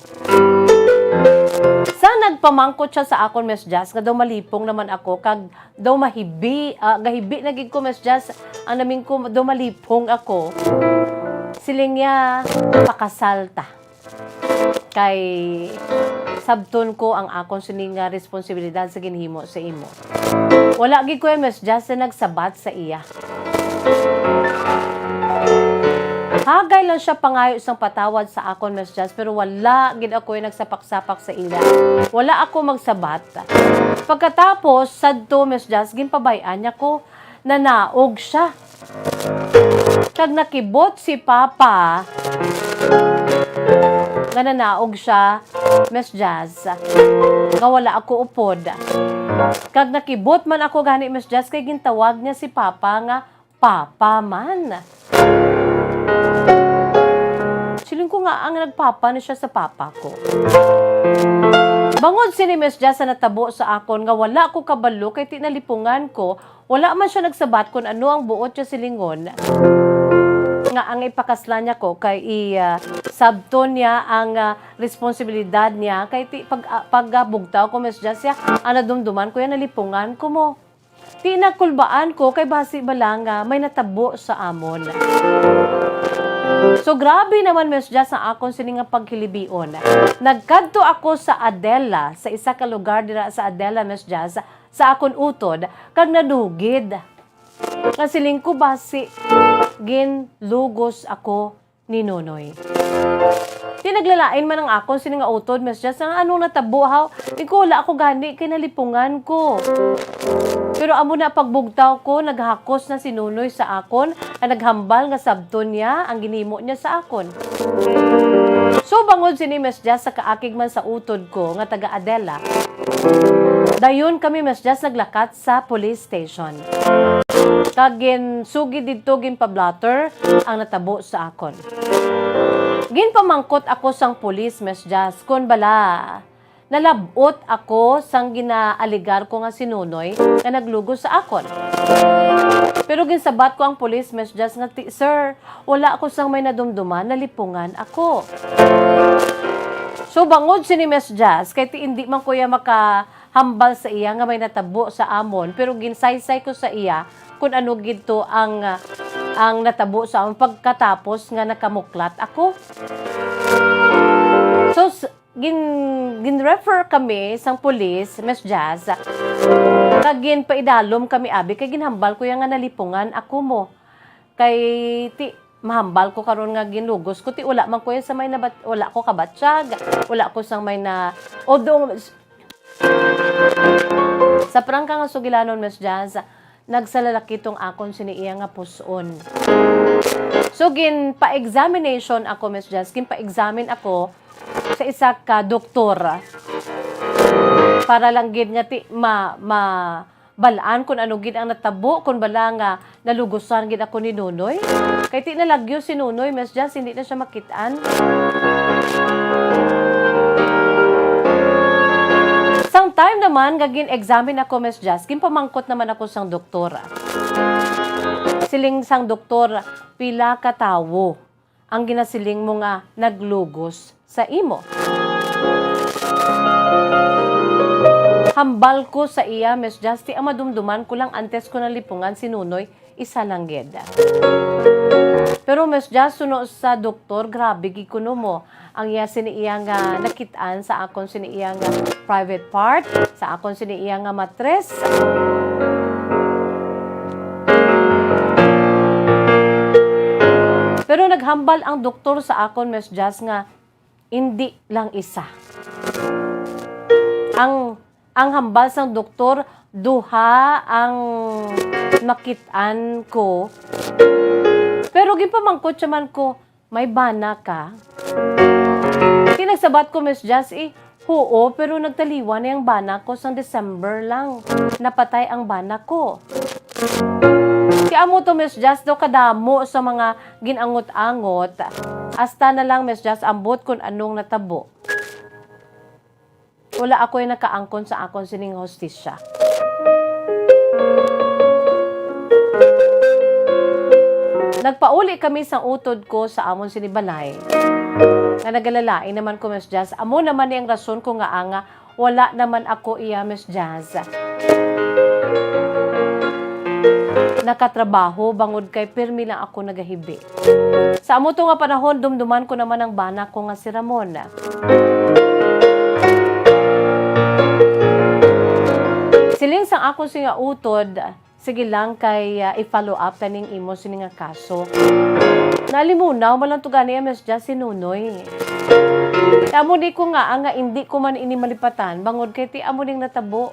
Sa nagpamangkot siya sa akon, Miss Jazz, nga daw malipong naman ako, kag daw mahibi, ah, gahibi na gid ko, Miss Jazz, ang namin ko, daw malipong ako. Siling niya, "Pakasal ta. Kay sabton ko ang akon sini nga responsibilidad sa ginhimo sa imo." Wala gid ko, Miss Jazz, na nagsabat sa iya. Hagay lang siya pangayo sang patawad sa akon, Miss Jazz, pero wala gid ako yung nagsapak-sapak sa iya. Wala ako magsabat. Pagkatapos, sadto, Miss Jazz, ginpabay-an niya ko, nanaog siya. Kag nakibot si Papa nga nanaog siya, Miss Jazz, nga wala ako upod. Kag nakibot man ako gani, Miss Jazz, kay gintawag niya si Papa nga papa man. Siling ko nga ang nagpapa ni siya sa papa ko. Bangod sini, Miss Jazz, sa natabo sa akon nga wala ko kabalo kay ti nalipungan ko, wala man siya nagsabat kon ano ang buot niya silingon. Nga ang ipakaslan niya ko kay i, ah, sabton niya ang, ah, responsibilidad niya kay ti pag, ah, pag, ah, bugtaw ko, Miss Jazz, ya, ang nadumduman ko yan, nalipungan ko mo. Ti nakulbaan ko kay basi bala nga may natabo sa amon. So, grabe naman, Miss Jazz, ang akon sini nga paghilibion. Nagkadto ako sa Adela, sa isa ka lugar dira sa Adela, Miss Jazz, sa akon utod, kag nadugid. Nga siling ko basi ginlugos ako ni Nonoy. Di naglalain man ang akon sini nga utod, Miss Jazz, nga anong natabo, haw? Di ko, wala ako gani, kay nalipungan ko. Pero amo na, pagbugtaw ko, naghakos na si Nonoy sa akon, nga naghambal nga sabton niya ang ginhimo niya sa akon. So, bangod sini, Miss Jazz, sa kaakig man sa utod ko nga taga Adela, dayon kami, Miss Jazz, naglakat sa police station. Kag ginsugid didto, ginpa-blotter ang natabo sa akon. Ginpamangkot ako sang pulis, Miss Jazz, kon bala nalab-ot ako sang ginaaligar ko nga si Nonoy nga naglugos sa akon. Pero ginsabat ko ang pulis, Miss Jazz, nga, "Ti, sir, wala ako sang may nadumduman, nalipungan ako." So, bangod sini, Miss Jazz, kay ti indi man ko ya maka hambal sa iya nga may natabo sa amon, pero ginsaysay ko sa iya kon ano gid to ang, ah, ang natabo sa amon pagkatapos nga nakamuklat ako. So, s-, gin-, gin-refer kami sang pulis, Miss Jazz, kag ginpaidalom kami abi kay ginhambal ko iya nga nalipungan ako mo. Kay ti, mahambal ko karon nga ginlugos ko, ti wala man ko sa may nabat-, wala ko kabatyag, wala ko sang may na, although, s-, Sa prangka nga sugilanon, Miss Jazz, nagsalalaki tong akon sini iya nga pus-on. So, ginpa-examination ako, Miss Jazz. Ginpa-examine ako sa isa ka doktor. Para lang gid nga ti-, ma-, ma-, bal-an kung ano gid ang natabo, kung bala nga nalugusan gid ako ni Nonoy. Kay ti nalagyo si Nonoy, Miss Jazz, hindi na siya makit-an. Sang time naman nga gin-examine ako, Miss Jazz, ginpamangkot naman ako sang doktor. Siling sang doktor, "Pila ka tawo ang ginasiling mo nga naglugos sa imo?" Hambal ko sa iya, Miss Jazz, ti ang madumduman ko lang antes ko nalipungan si Nonoy, isa lang gid. Pero, Miss Jazz, suno sa doktor, grabe gid kuno mo. Ang iya sini iya nga nakit-an sa akon sini iya nga private part, sa akon sini iya nga matres. Pero naghambal ang doktor sa akon, Miss Jazz, nga hindi lang isa. Ang, ang hambal sang doktor, duha ang makit-an ko. Pero ginpamangkot siya man ko, "May bana ka?" Ti nagsabat ko, Miss Jazz, eh, "Huo, pero nagtaliwan na ang bana ko sang December lang. Napatay ang bana ko." Ti amo to, Miss Jazz, daw kadamo sa mga gin-angot-angot. Hasta na lang, Miss Jazz, ambot kun anong natabo. Wala ako'y nakaangkon sa akon sining hustisya. Nagpauli kami sang utod ko sa amon sini balay. Nga nagalalain naman ko, Miss Jazz. Amo naman ni ang rason ko nga anga wala naman ako iya, Miss Jazz. Nakatrabaho bangod kay pirmi lang ako nagahibi. Sa amo to nga panahon, dumduman ko naman ang bana ko nga si Ramon. Siling sang akon sini nga utod, "Sige lang kay, ah, i-follow up ta ning imo sini nga kaso." Nalimunaw man lang to gani, Miss Jazz, si Nonoy. Ti amo di ko nga, nga indi ko man ini malipatan, bangod kay ti amo ning natabo.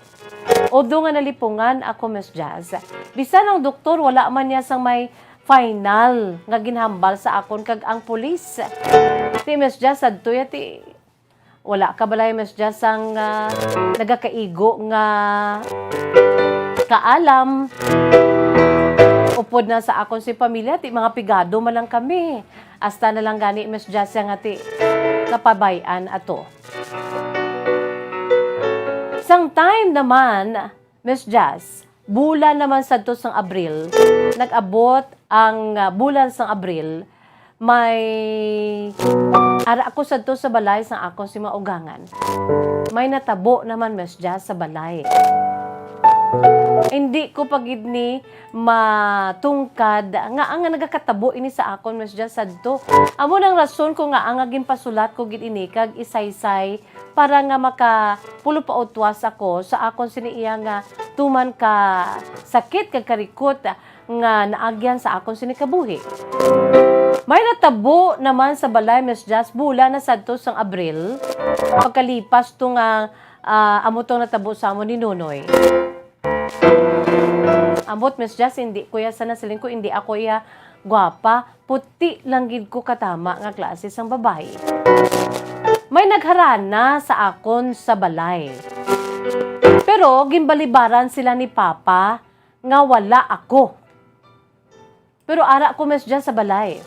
Although nga nalipungan ako, Miss Jazz, bisan ang doktor, wala man niya sang may final nga ginhambal sa akon kag ang pulis. Ti, Miss Jazz, sadto ya, ti, wala ka balay, Miss Jazz, sang, ah, nagakaigo nga kaalam. Upod na sa akon si pamilya, ti mga pigado man lang kami. Hasta na lang gani, Miss Jazz, ya nga ti napabay-an ato. Sang time naman, Miss Jazz, bulan naman sadto sang Abril, nag-abot ang, ah, bulan sang Abril, may ara ko sadto sa balay sang akon si maugangan. May natabo naman, Miss Jazz, sa balay. Hindi ko pa gid ni matungkad nga ang nagakatabo ini sa akon, Miss Jazz, sadto. Amo nang rason ko nga ang ginpasulat ko gid ini kag isaysay para nga makapulupautwas ako sa akon sini iya nga tuman ka sakit kag karikot nga naagyan sa akon sini kabuhi. May natabo naman sa balay, Miss Jazz, bulan na sadto sang Abril. Pagkalipas to nga, ah, amo tong natabo sa amon ni Nonoy. Ambot, Miss Jazz, hindi ko iya sana siling ko, hindi ako iya gwapa. Puti lang gid ko katama nga klase sang babayi. May nagharana sa akon sa balay. Pero ginbalibaran sila ni Papa nga wala ako. Pero ara ko, Miss Jazz, sa balay.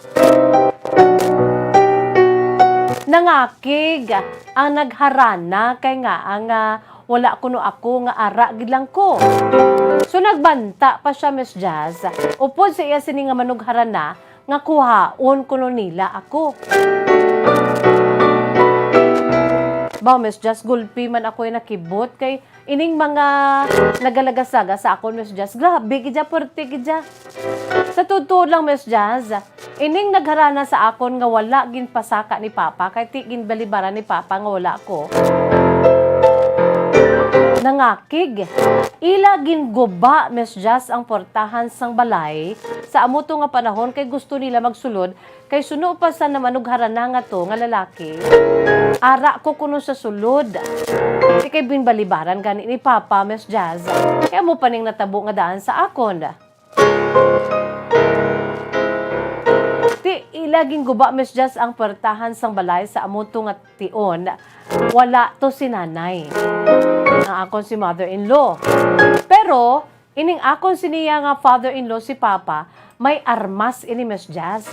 Nangakig ang nagharana kay nga ang, ah, wala kuno ako nga ara gid lang ko. So, nagbanta pa siya, Miss Jazz, upod sa iya sini nga manugharana nga kuhaon kuno nila ako. Ba, Miss Jazz, gulpi man ako'y nakibot kay ining mga nagalagasaga sa akon, Miss Jazz. Grabe gid ya, puwerte gid ya. Sa tuod-tuod lang, Miss Jazz, ining nagharana sa akon nga wala ginpasaka ni Papa kay ti ginbalibara ni Papa nga wala ko. Nangakig. Ila ginguba, Miss Jazz, ang portahan sang balay sa amo to nga panahon kay gusto nila magsulod kay suno pa sa namanugharana nga to nga lalaki. Ara ko kuno sa sulod. Ti kay ginbalibaran gani ni Papa, Miss Jazz. Kay amo pa ning natabo nga daan sa akon. Ti ila ginguba, Miss Jazz, ang puwertahan sang balay sa amo to nga tion. Wala to si Nanay. Ang akon si mother-in-law. Pero, ining akon sini nga father-in-law, si Papa, may armas ini, Miss Jazz.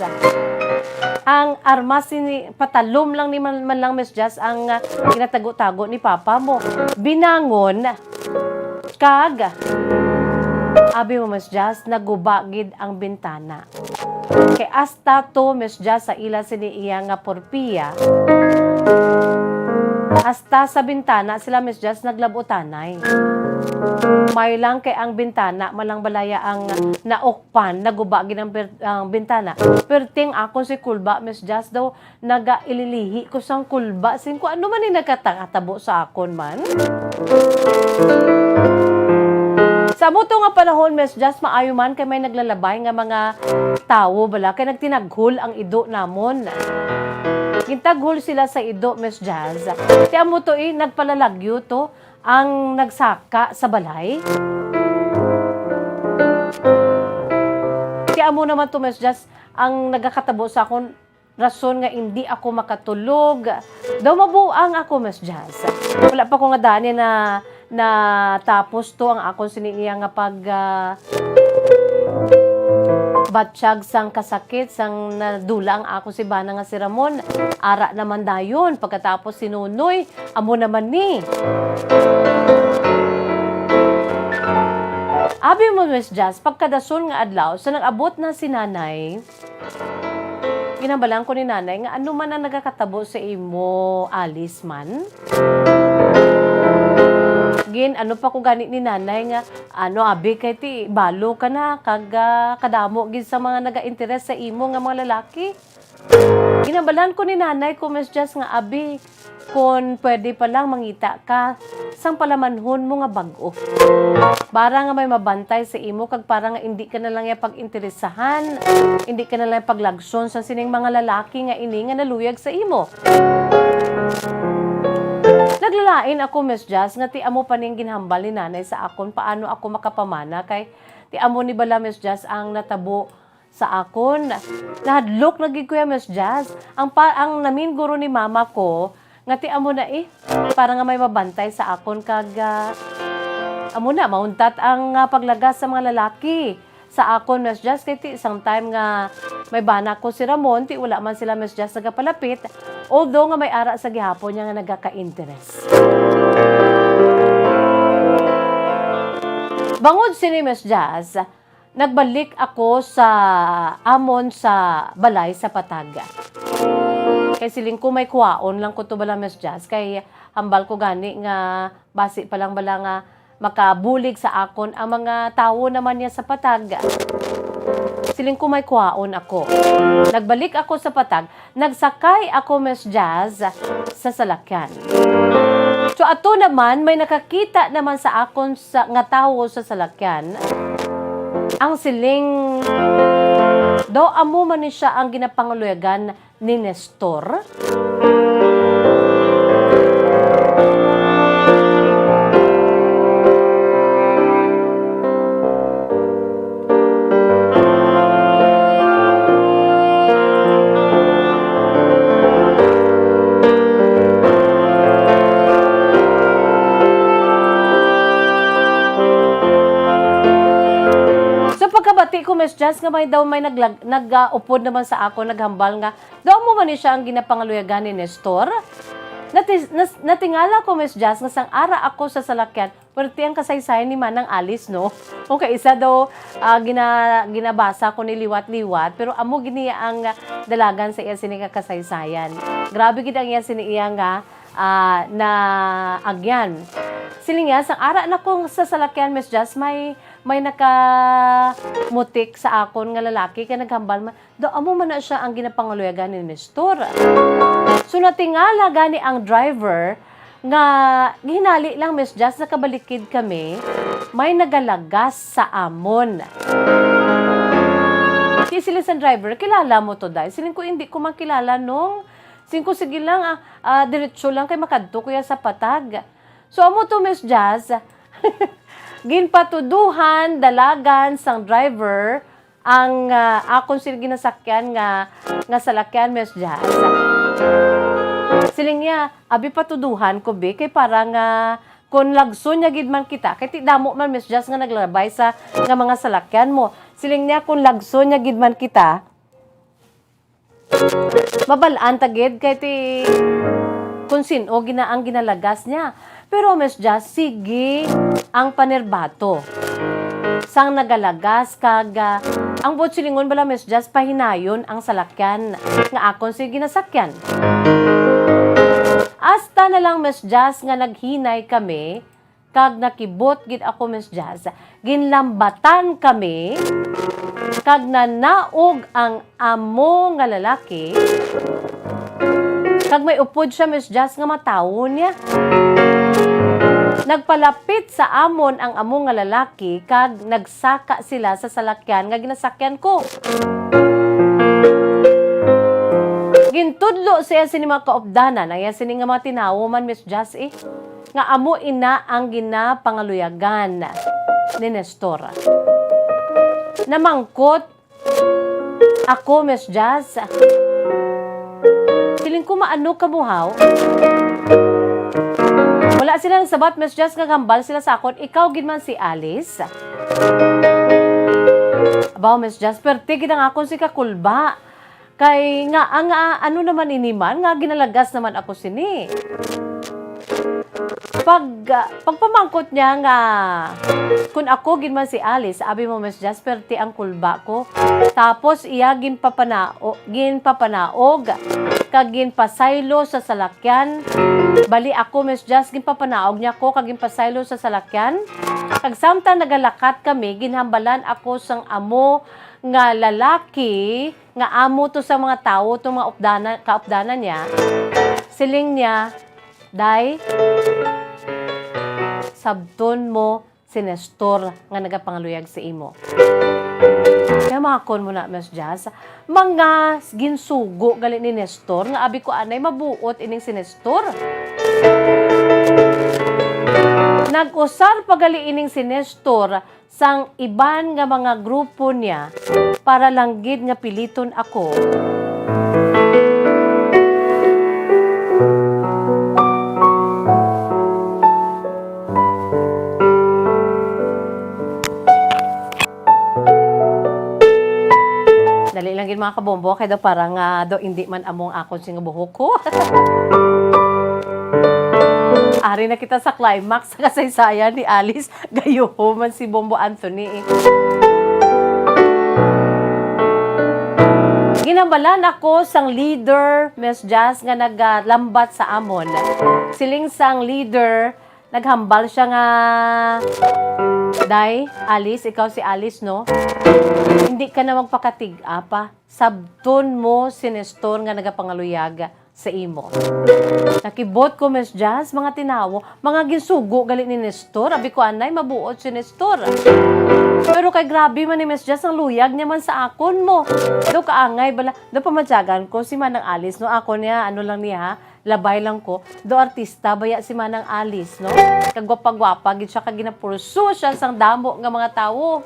Ang armas ini, patalom lang ni man, man lang, Miss Jazz, ang, ah, ginatago-tago ni Papa mo. Binangon, kag, abi mo, Miss Jazz, naguba gid ang bintana. Kay hasta to, Miss Jazz, sa ila sini iya nga porpiya, hasta sa bintana sila, Miss Jazz, naglabutanay. May lang kay ang bintana, malang balaya ang naukpan, naguba gid ang bir-, ang bintana. Perting akon si Kulba, Miss Jazz, daw nagaililihi ko sang kulba. Sin ko, ano man ni nagkatabo sa akon man? Sa amo to nga panahon, Miss Jazz, maayo man kay may naglalabay nga mga tawo bala, kay nagtinaghol ang ido namon. Gintaghol sila sa ido, Miss Jazz. Ti amo to, eh, nagpalalagyo to ang nagsaka sa balay. Ti amo naman to, Miss Jazz, ang nagakatabo sa akon, rason nga indi ako makatulog. Daw mabuang ako, Miss Jazz. Wala pa ko nga dani na, natapos to ang akon sini iya nga pag, ah, batsyag sang kasakit, sang nadula ang ako si bana nga si Ramon. Ara naman dayon, pagkatapos si Nonoy, amo naman ni. Abi mo, Miss Jazz, pagkadason nga adlaw, sa nag-abot na si Nanay, Ginhambalan ko ni Nanay nga, "Ano man ang nagakatabo sa imo, Alice man?" Gin-ano pa ko gani ni Nanay nga, "Ano, abi, kay ti balo ka na, kag, ah, kadamo gid sa mga naga-interes sa imo nga mga lalaki." Ginhambalan ko ni Nanay ko, Miss Jazz, nga, "Abi, kon pwede pa lang mangita ka sang palamanhon mo nga bag-o. Para nga may mabantay sa imo kag para nga indi ka na lang iya pag-interesahan, indi ka na lang paglagson sa sining mga lalaki nga ini nga naluyag sa imo." Naglalain ako, Miss Jazz, nga ti amo pa ning ginhambal ni Nanay sa akon paano ako makapamana kay ti amo ni bala, Miss Jazz, ang natabo sa akon. Nahadlok na gid ko ya, Miss Jazz. Ang pa, ang namin guro ni mama ko, nga ti amo na, eh, para nga may mabantay sa akon kag, ah, amo na, mauntat ang, ah, paglagas sa mga lalaki sa akon, Miss Jazz, kay ti isang time nga may bana ko si Ramon, ti wala man sila, Miss Jazz, nagapalapit, although nga may ara sa gihapon niya nga nagaka-interes. Bangod sini, Miss Jazz, nagbalik ako sa amon sa balay sa patag. Kay siling ko may kuwaon lang ko to bala, Miss Jazz, kay hambal ko gani nga basi pa lang bala nga makabulig sa akon ang mga tawo naman niya sa patag. Siling ko may kuwaon ako. Nagbalik ako sa patag, nagsakay ako, Miss Jazz, sa salakyan. So ato naman, may nakakita naman sa akon sa, nga tawo sa salakyan. Ang siling, daw amo man ni siya ang ginapangaluyagan ni Nestor. So, pagkabati ko, Miss Jazz, nga may daw may naglag-, nag-, ah, upod naman sa ako, naghambal nga, daw mo man ni siya ang ginapangaluyagan ni Nestor? Nati-, nas-, natingala ko, Miss Jazz, nga sang ara ako sa salakyan, perti ang kasaysayan ni Manang Alice, no? Kung kaisa daw, ah, gina-, ginabasa ko ni liwat-liwat, pero amo gid niya ang, ah, dalagan sa iya sini nga kasaysayan. Grabe gid ang iya sini iya nga, ah, na agyan. Siling niya, sang ara na kong sa salakyan, Miss Jazz, may, may nakamutik sa akon nga lalaki, kay naghambal man, daw amo man na siya ang ginapangaluyagan ni Nestor. So, natingala gani ang driver nga ginhali lang, Miss Jazz, nakabalikid kami, may nagalagas sa amon. Ti siling sang driver, "Kilala mo to, day?" Siling ko, "Hindi ko man kilala, Nong." Siling ko, "Sige lang, ah, ah, diretso lang kay makadto ko ya sa patag." So, amo to, Miss Jazz. Ginpatuduhan dalagan sang driver ang, ah, akon sini ginasakyan nga, nga salakyan, Miss Jazz. Siling niya, "Abi, patuduhan ko, bi, kay para nga kon lagson niya gid man kita, kay ti damo man, Miss Jazz, nga naglabay sa, nga mga salakyan mo." Siling niya, "Kon lagson niya gid man kita, mabal-an ta gid kay ti kon sin-o gina-, ang ginalagas niya." Pero, Miss Jazz, sige ang panirbato sang nagalagas kag, ah, ang buot silingon bala, Miss Jazz, pahinayon ang salakyan nga akon sini ginasakyan. Hasta na lang, Miss Jazz, nga naghinay kami kag nakibot gid ako, Miss Jazz. Ginlambatan kami kag nanaog ang amo nga lalaki, kag may upod siya, Miss Jazz, nga matawon niya. Nagpalapit sa amon ang amo nga lalaki kag nagsaka sila sa salakyan nga ginasakyan ko. Gintudlo siya sini mga kaupdanan, ang iya sini nga mga tinawo man, Miss Jazz, eh, nga amo ina ang ginapangaluyagan ni Nestor. Namangkot ako, Miss Jazz. Siling ko, "Maano ka mo, haw?" Wala sila nagsabat, Miss Jazz, nga hambal sila sa akon, "Ikaw gid man si Alice?" Abaw, Miss Jazz, perte gid ang akon sini kakulba. Kay nga, ang, ah, ano naman ini man, nga ginalagas naman ako sini. Pag, ah, pagpamangkot niya nga kun ako gid man si Alice, abi mo, Miss Jazz, perte ang kulba ko. Tapos iya ginpapanao-, ginpapanaog kag ginpasaylo sa salakyan. Bali ako, Miss Jazz, ginpapanaog niya ko kag ginpasaylo sa salakyan. Kag samtang nagalakat kami, ginhambalan ako sang amo nga lalaki nga amo to sa mga tawo, to mga updana-, kaupdanan niya. Siling niya, "Day, sabton mo si Nestor nga nagapangaluyag sa imo." Kaya makon mo na, Miss Jazz, mga ginsugo gali ni Nestor nga abi ko anay mabuot ining si Nestor. Nag-usar pa gali ining si Nestor sang iban nga mga grupo niya para lang gid nga piliton ako. Dali lang gid, mga kabombo, kay daw parang, ah, daw indi man amo ang akon sing buhok ko. Ari na kita sa climax sa kasaysayan ni Alice. Gayuho man si Bombo Anthony, eh. Ginhambalan ako sang leader, Miss Jazz, nga nagalambat sa amon. Siling sang leader, naghambal siya nga, "Day, Alice, ikaw si Alice, no? Hindi ka na magpakatig-a pa. Sabton mo si Nestor nga nagapangaluyag sa imo." Nakibot ko, Miss Jazz, mga tinawo, mga ginsugo gali ni Nestor. Abi ko, "Anay, mabuot si Nestor." Pero kay grabe man ni Miss Jazz ang luyag niya man sa akon mo. Do kaangay bala, do pamadyagan ko si Manang Alice, no? Ako niya, ano lang niya, ha? Labay lang ko. Do artista baya si Manang Alice, no? Kagwapa-gwapa gid siya, kag ginapursu siya sang damo nga mga tawo.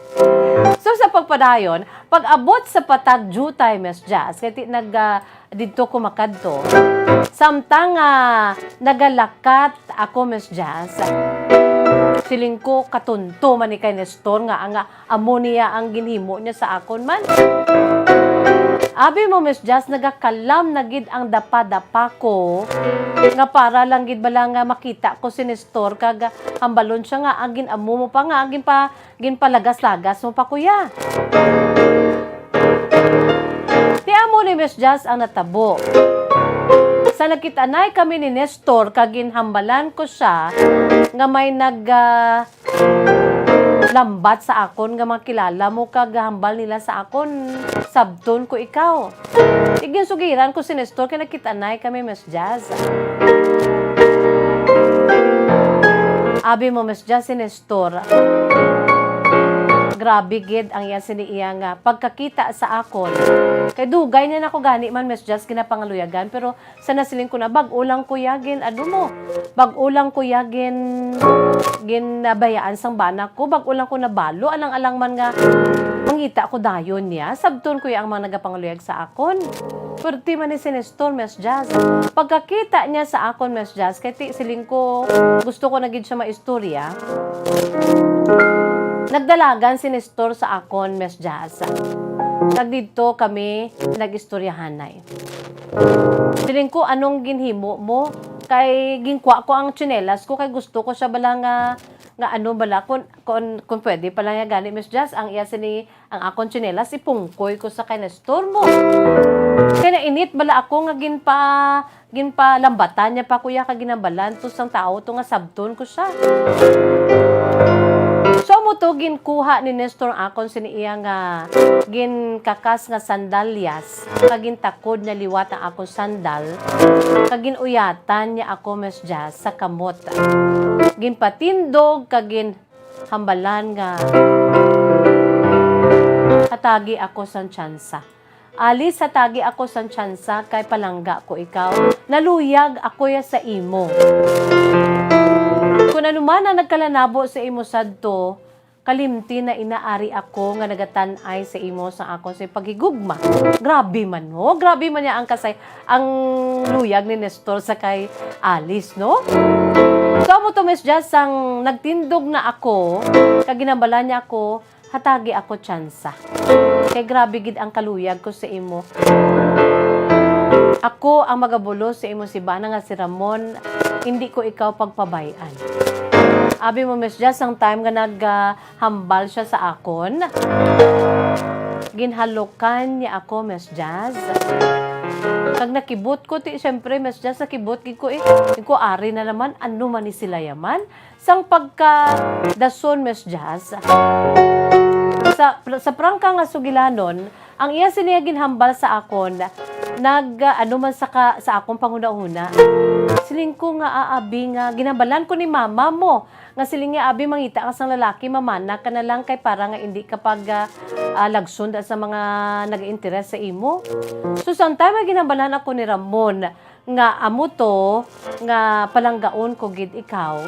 So, sa pagpadayon, pag-abot sa patag jutay, Miss Jazz, kay ti-, nag, ah, didto ko makadto. Samtang, ah, nagalakat ako, Miss Jazz, siling ko, "Katunto man ni kay Nestor nga, nga amo niya ang ginhimo niya sa akon man." Abi mo, Miss Jazz, nagakalam na gid ang dapa-dapa ko nga para lang gid bala nga makita ko si Nestor kag hambalon siya nga ang gin-amo mo pa nga ang ginpa-, ginpalagas-lagas mo pa, kuya. Ti amo ni Miss Jazz ang natabo. Sa nagkit-anay kami ni Nestor, kag ginhambalan ko siya nga may nag, ah, lambat sa akon nga mga kilala mo, kag hambal nila sa akon, sabton ko ikaw. Di ginsugiran ko si Nestor kay nagkit-anay kami, Miss Jazz. Abi mo, Miss Jazz, si Nestor. Grabe gid ang iya sini iya nga pagkakita sa akon. Kay dugay niya nako gani man, Miss Jazz, ginapangaluyagan, pero sa nasiling ko na, bag-o lang ko ya gin, ano mo, bag-o lang ko ya gin, ginabayaan sang bana ko, bag-o lang ko nabalo, alang-alang man nga mangita ko dayon niya. Sabton ko ya ang mga nagapangaluyag sa akon. Pwerte man ni si Nestor, Miss Jazz. Pagkakita niya sa akon, Miss Jazz, kay ti, siling ko, gusto ko na gid siya maistorya. Nagdalagan si Nestor sa akon, Miss Jazz. Nagdidto kami nag-istoryahanay. Siling ko, "Anong ginhimo mo?" Kay ginkuha ko ang tsinelas ko, kay gusto ko siya bala nga, nga ano bala, kung, kung, kung pwede pala nga gani, Miss Jazz, ang iya sini, ang akon tsinelas, ipungkoy ko sa kay Nestor mo. Kay nainit bala ako nga ginpa, ginpalambatan niya pa, kuya, kag ginambalan to sang tawo to nga sabton ko siya. So, amo to, ginkuha ni Nestor akon sini iya nga ginkakas nga sandalyas, kag gintakod niya liwat ang akon sandal, kag ginuyatan niya ako, Miss Jazz, sa kamot. Ginpatindog, kag ginhambalan nga, "Hatagi ako sang tsansa. Alice, hatagi ako sang tsansa, kay palangga ko ikaw. Naluyag ako ya sa imo. Kun ano man ang nagkalanabo sa imo sadto, kalimti na ina ari ako nga nagatan-ay sa imo sa akon sa paghigugma." Grabe man, no? Grabe man niya ang kasay, ang luyag ni Nestor sa kay Alice, no? So, amo to, Miss Jazz, sang nagtindog na ako, kag ginambalan niya ako, "Hatagi ako tsansa. Kay grabe gid ang kaluyag ko sa imo. Ako ang magabulos sa imo si bana nga si Ramon, hindi ko ikaw pagpabay-an." Abi mo, Miss Jazz, ang time nga nag, ah, hambal siya sa akon, ginhalukan niya ako, Miss Jazz. Kag nakibot ko, ti, syempre, Miss Jazz, nakibot gid ko, eh. Ko, "Ari na naman, ano man ni sila yaman?" Sang pagkadason, Miss Jazz, sa, sa prangka nga sugilanon, ang iya sini nga ginhambal sa akon, nag, ah, ano man sa ka, sa akon panghunahuna. Siling ko nga, "Ah, abi, nga ginhambalan ko ni mama mo, nga siling niya, abi, mangita ka sang lalaki, mamana ka na lang, kay para nga indi ka pag, ah, ah, lagson da sa mga nag-interes sa imo." So, sang time nga ginhambalan ako ni Ramon, nga amo to, nga palanggaon ko gid ikaw,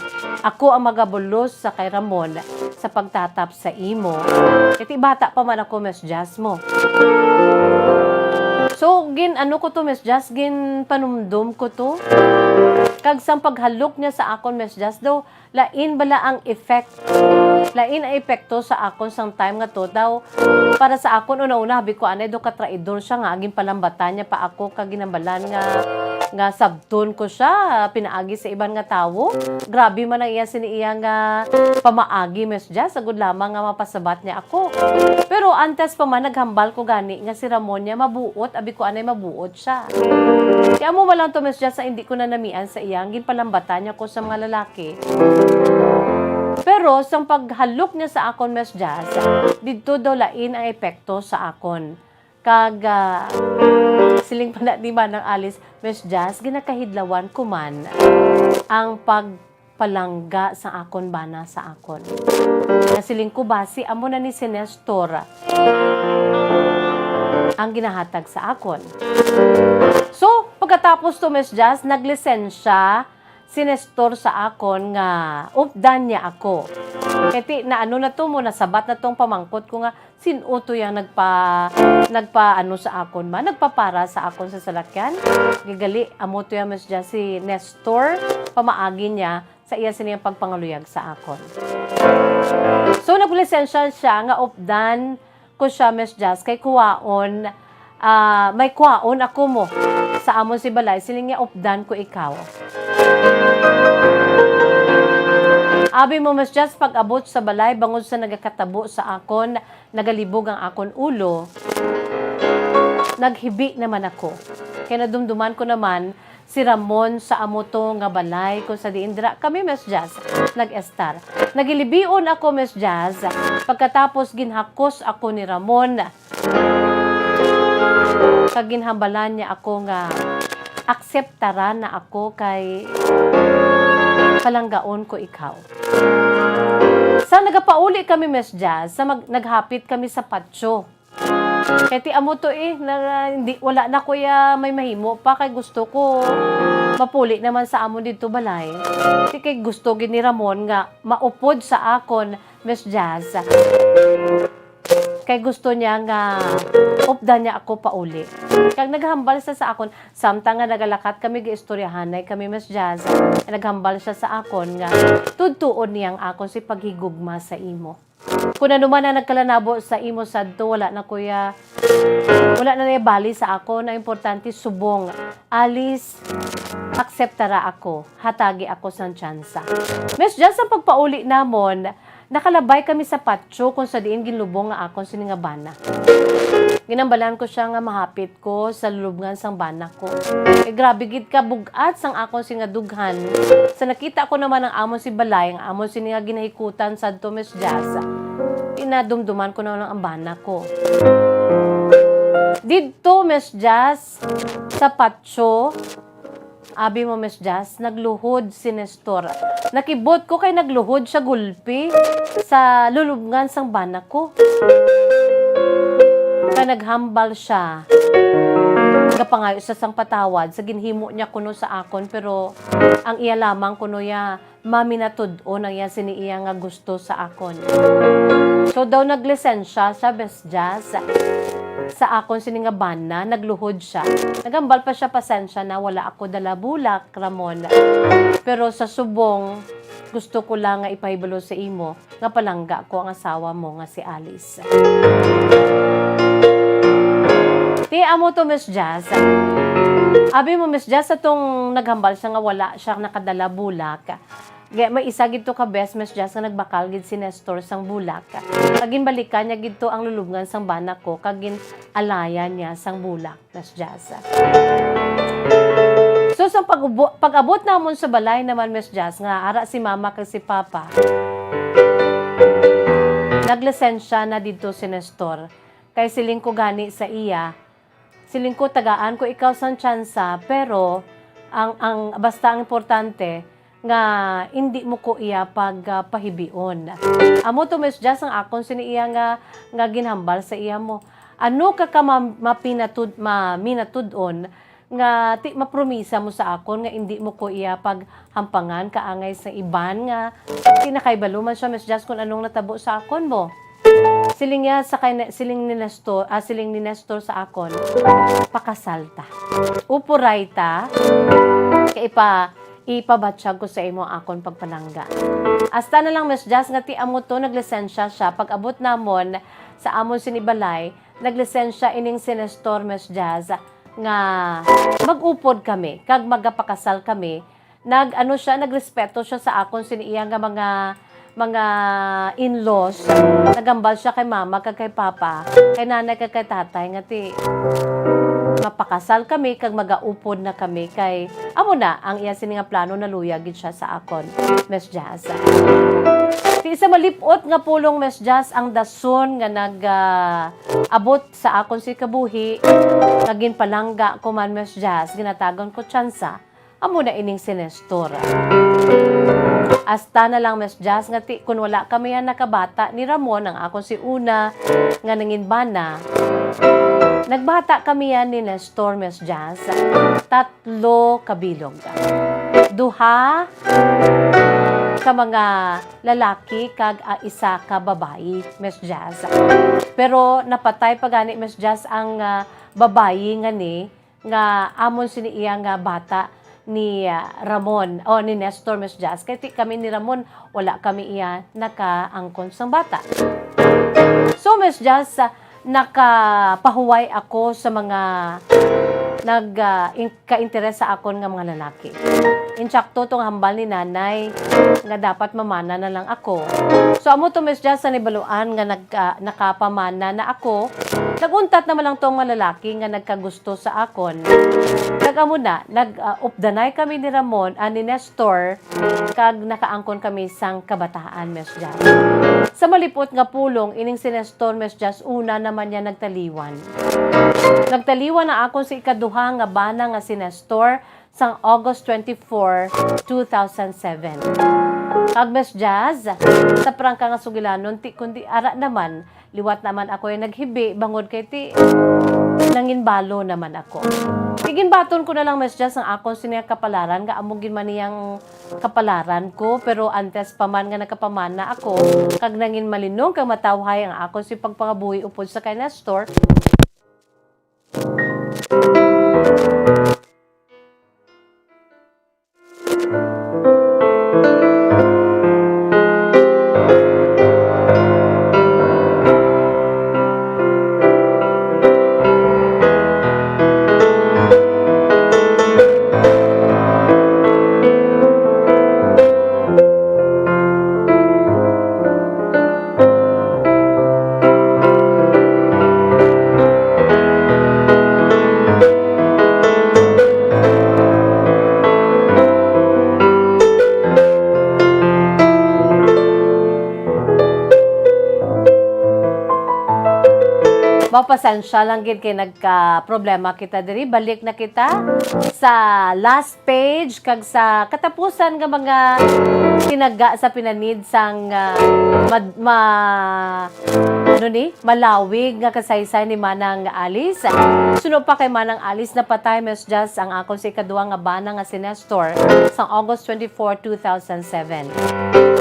ako ang magabulos sa kay Ramon sa pagtatap sa imo. Kay ti bata pa man ako, Miss Jazz mo. So, gin-ano ko to, Miss Jazz, ginpanumdom ko to. Kag sang paghalok niya sa akon, Miss Jazz, daw, lain bala ang effect. Lain ang epekto sa akon sang time nga to. Daw, para sa akon, una-una, habi ko, anay, do katraidor siya nga, ginpalambatan niya pa ako, kag ginambalan nga, nga sabton ko siya, pinaagi sa iban nga tawo. Grabe man ang iya sini iya nga pamaagi, Miss Jazz, agud lamang nga mapasabat niya ako. Pero antes pa man, naghambal ko gani nga si Ramon niya mabuot, abi ko, anay, mabuot siya. Kaya mo man lang to, Miss Jazz, sa hindi ko na namian sa iyang ginpalambatan niya ko sa mga lalaki. Pero sang paghalok niya sa akon, Miss Jazz, didto daw lain ang epekto sa akon. Kag, ah, siling pa na ni Manang Alice, "Miss Jazz, ginakahidlawan ko man ang pag palangga sa akon bana sa akon." Nasiling ko, basi amo na ni si Nestor ang ginahatag sa akon. So, pagkatapos to, Miss Jazz, naglisensya si Nestor sa akon nga updan niya ako. Kay ti, na ano na to mo, nasabat na tong pamangkot ko nga, sin-o to yang nagpa-, nagpa-ano sa akon ba? Nagpapara sa akon sa salakyan? Gigali, amo to yang Miss Jazz, si Nestor, pamaagi niya sa iya sini nga pagpangaluyag sa akon. So, naglisensya siya nga updan ko siya, Miss Jazz, kay kuwaon, ah, may kuwaon ako mo sa amon si balay, siling niya, "Updan ko ikaw." Abi mo, Miss Jazz, pag-abot sa balay, bangod sa nagakatabo sa akon, nagalibog ang akon ulo, naghibi naman ako. Kay nadumduman ko naman si Ramon sa amo to nga balay kung sa diin dira kami, Miss Jazz, nag-estar. Nagilibion ako, Miss Jazz, pagkatapos ginhakos ako ni Ramon. Kag ginhambalan niya ako nga akseptara na ako kay palanggaon ko ikaw. Sa nagapauli kami, Miss Jazz, sa mag-, naghapit kami sa patio. Kay ti amo to eh, na, hindi, wala na ko ya may mahimo pa kay gusto ko mapuli naman sa amon didto balay. Ti kay gusto gid ni Ramon nga maupod sa akon, Miss Jazz. Kay gusto niya nga updan niya ako pauli. Kag naghambal siya sa akon, samtang nga nagalakat kami, giistoryahanay kami, Miss Jazz. Naghambal siya sa akon nga tudtuon niya ang akon si paghigugma sa imo. Kung ano man ang nagkalanabo sa imo sadto, wala na ko ya, wala na niya bali sa akon. Ang importante, subong. Alice, akseptara ako. Hatagi ako sang tsansa. Miss Jazz, ang pagpauli namon, nakalabay kami sa patio kung sa diin ginlubong nga akon sini nga bana. Ginambalan ko siya nga mahapit ko sa lulubngan sang bana ko. Eh, grabe gid ka bug-at sang akon sini nga dughan. Sa nakita ko naman ang amon si balay, ang amon sini nga ginahikutan sadto, Miss Jazz, inadumduman ko na lang ang bana ko. Didto, Miss Jazz, sa patio, abi mo, Miss Jazz, nagluhod si Nestor. Nakibot ko kay nagluhod siya gulpi sa lulubngan sang bana ko. Kay naghambal siya, gapangayo siya sang patawad sa ginhimo niya kuno sa akon, pero ang iya lamang kuno ya, maminatud-on ang iya sini iya nga gusto sa akon. So daw naglisensya siya, Miss Jazz, sa akon sini nga bana, nagluhod siya. Naghambal pa siya, "Pasensya na, wala ako dala bulak, Ramon. Pero sa subong, gusto ko lang nga ipahibalo sa imo nga palangga ko ang asawa mo nga si Alice." Ti amo to, Miss Jazz. Abi mo, Miss Jazz, sa tong naghambal siya nga wala siya nakadala bulak. Kay may isa gid to ka best, Miss Jazz, nga nagbakal gid si Nestor sang bulak. Kag ginbalikan niya gid to ang lulubngan sang bana ko, kag gin-alayan niya sang bulak, Miss Jazz. So, sa pag-ubo-, pag-abot namon sa balay naman, Miss Jazz, nga ara si Mama kag si Papa, naglisensya na didto si Nestor. Kay siling ko gani sa iya, siling ko, "Tagaan ko ikaw sang tsansa, pero ang, ang, basta ang importante nga indi mo ko iya pag, ah, pahibion." Amo to, Miss Jazz, ang akon sini iya nga, nga ginhambal sa iya mo. Ano ka ka ma-, mapinatud-, maminatud-on nga ti mapromisa mo sa akon nga indi mo ko iya paghampangan kaangay sa iban nga ti nakahibalo man siya, Miss Jazz, kung anong natabo sa akon mo? Siling niya sa kay, siling ni Nestor, ah, siling ni Nestor sa akon, "Pakasal ta. Upuray ta, kay ipa-, ipabatyag ko sa imo ang akon pagpalangga." Hasta na lang, Miss Jazz, nga ti amo to, naglisensya siya. Pag-abot namon sa amon sini balay, naglisensya ining si Nestor, Miss Jazz, nga mag-upod kami kag magapakasal kami. Nag-ano siya, nagrespeto siya sa akon sini iya nga mga, mga in-laws. Naghambal siya kay mama kag kay papa, kay nanay kag kay tatay, nga ti mapakasal kami kag magaupod na kami, kay amo na ang iya sini nga plano, naluya gid siya sa akon, Miss Jazz. Ti isa malip-ot nga pulong, Miss Jazz, ang dason nga nag, ah, abot sa akon si kabuhi, nga ginpalangga ko man, Miss Jazz, ginatagon ko tsansa, amo na ining si Nestor. Hasta na lang, Miss Jazz, nga ti, kun wala kami yan nakabata ni Ramon, ang akon si una nga nangin bana, nagbata kami yan ni Nestor, Miss Jazz. Tatlo ka bilog. Duha ka mga lalaki kag, ah, isa ka babayi, Miss Jazz. Pero napatay pa gani, Miss Jazz, ang, ah, babayi nga ni, nga amon sini iya nga bata ni, ah, Ramon, o ni Nestor, Miss Jazz. Kay ti kami ni Ramon, wala kami iya nakaangkon sang bata. So, Miss Jazz, ah, nakapahuway ako sa mga nag, ah, in-, ka-interes sa akon nga mga lalaki. Insakto tong hambal ni nanay nga dapat mamana na lang ako. So, amo to, Miss Jazz, sa nibaluan nga nag, ah, nakapamana na ako, nag-untat naman lang tong mga lalaki nga nagkagusto sa akon. Kag amo na, nag, ah, updanay kami ni Ramon, ah, ni Nestor, kag nakaangkon kami sang kabataan, Miss Jazz. Sa malipot nga pulong, ining si Nestor, Miss Jazz, una naman niya nagtaliwan. Nagtaliwan ang akon si ikaduha nga bana nga si Nestor sang August twenty-four, two thousand seven. Agnes Jazz, sa prangka nga sugilanon, ti kundi ara naman, liwat naman ako ay naghibi, bangod kay ti nanginbalo naman ako. Iginbaton ko na lang, Miss Jazz, ang akon sini nga kapalaran, nga amo gid man niyang kapalaran ko, pero antes pa man nga nakapamana ako, kag nangin malinong kag matawhay ang akon si pagpangabuhi upod sa kay Nestor, Mapasensya lang gid kay nagka-problema kita diri. Balik na kita sa last page kag sa katapusan nga mga tinaga sa pinanid sang, ah, mad-, ma-, ano ni? Malawig nga kasaysay ni Manang Alice. Suno pa kay Manang Alice, napatay, Miss Jazz, ang akon sa ikaduha nga bana nga si Nestor sang August twenty-four, two thousand seven.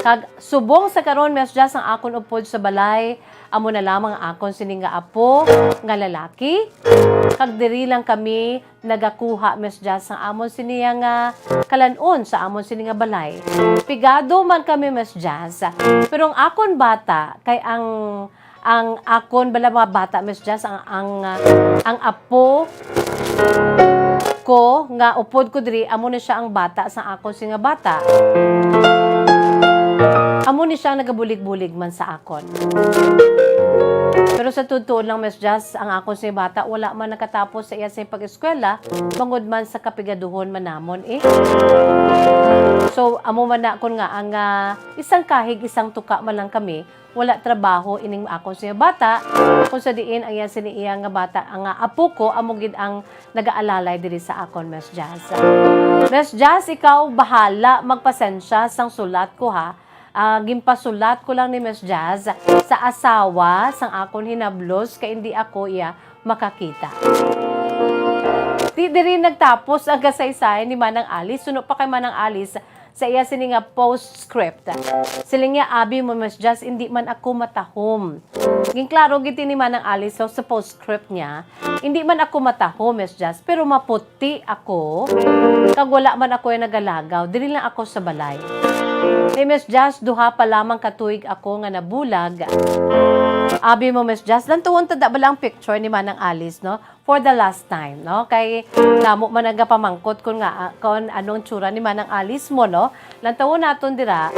Kag subong sa karon, Miss Jazz, ang akon upod sa balay, amo na lamang ang akon sini nga apo nga lalaki. Kag diri lang kami nagakuha, Miss Jazz, sang amon sini nga kalan-on sa amon sini nga balay. Pigado man kami, Miss Jazz. Pero ang akon bata, kay ang, ang akon bala mga bata, Miss Jazz, ang, ang, ah, ang apo ko nga upod ko diri, amo na siya ang bata sa akon sini nga bata. Amo ni siya ang nagabulig-bulig man sa akon. Pero sa tuod-tuod lang, Miss Jazz, ang akon sini bata wala man nakatapos sa iya sini pag-eskwela, bangod man sa kapigaduhon man namon, eh. So, amo man na kun nga ang, ah, isang kahig, isang tuka man lang kami, wala trabaho ining akon sini bata, kung sa diin ang iya sini iya nga bata, ang, ah, apo ko, amo gid ang nagaalalay diri sa akon, Miss Jazz. Miss Jazz, ikaw bahala magpasensya sang sulat ko, ha. Ah, ginpasulat ko lang ni Miss Jazz sa asawa sang akon hinablos kay indi ako iya makakita. Di diri nagtapos ang kasaysayan ni Manang Alice. Suno pa kay Manang Alice sa iya sini nga postscript. Siling niya, "Abi mo, Miss Jazz, indi man ako matahom." Ginklaro gid ni Manang Alice, so, sa postscript niya, "Indi man ako matahom, Miss Jazz, pero maputi ako. Kag wala man ako ay nagalagaw, diri lang ako sa balay. Kay, Miss Jazz, duha pa lamang ka tuig ako nga nabulag." Abi mo, Miss Jazz, lantawon ta da bala ang picture ni Manang Alice, no? For the last time, no? Kay namo man nagapamangkot kun nga, ah, kun anong tsura ni Manang Alice mo, no? Lantawon naton dira,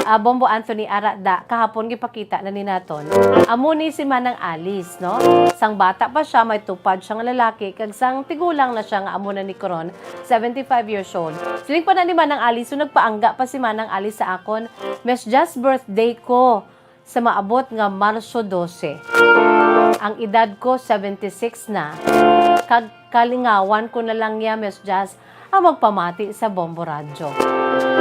ah, Bombo Anthony, ara da, kahapon gipakita na ni naton. Amo ni si Manang Alice, no? Sang bata pa siya, may tupad siya nga lalaki, kag sang tigulang na siya nga amo na ni karon, seventy-five years old. Siling pa na ni Manang Alice, so nagpaangga pa si Manang Alice sa akon, "Miss Jazz, birthday ko sa maabot nga Marso dose. Ang edad ko, seventy-six na. Kag kalingawan ko na lang niya, Miss Jazz, ang magpamati sa Bombo Radyo.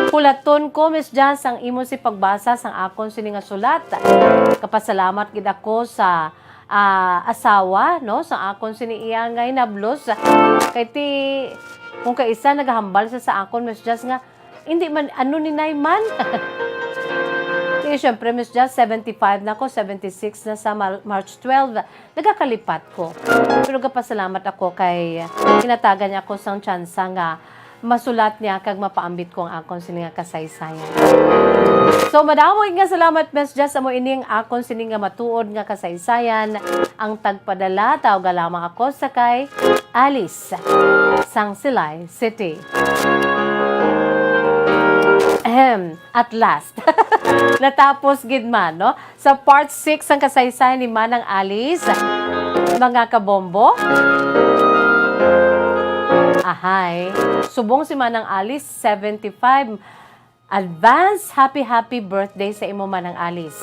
Hulaton ko, Miss Jazz, ang imo si pagbasa sang akon sini nga sulat. Kapasalamat gid ako sa, ah, asawa, no, sa akon sini iya nga hinablos. Kay ti, kung kaisa nagahambal sa, sa akon, Miss Jazz, nga, hindi man, ano ni Nay man?" Kaya syempre, Miss Jazz, seventy-five na ko, seventy-six na sa Mar-, March twelve. Nagakalipat ko. Pero gapasalamat ako kay ginatagan niya ako sang tsansa nga masulat niya kag mapaambit ko ang akon sini nga kasaysayan. So, madamo nga salamat, Miss Jazz. Amo ini ang akon sini nga matuod nga kasaysayan. Ang tagpadala, tawga lamang ako sa kay Alice, sang Silay City. Ahem. At last, natapos gid man, no? Sa part six ang kasaysayan ni Manang Alice, mga kabombo. Ahay, subong si Manang Alice, seventy-five. Advance happy, happy birthday sa imo, Manang Alice.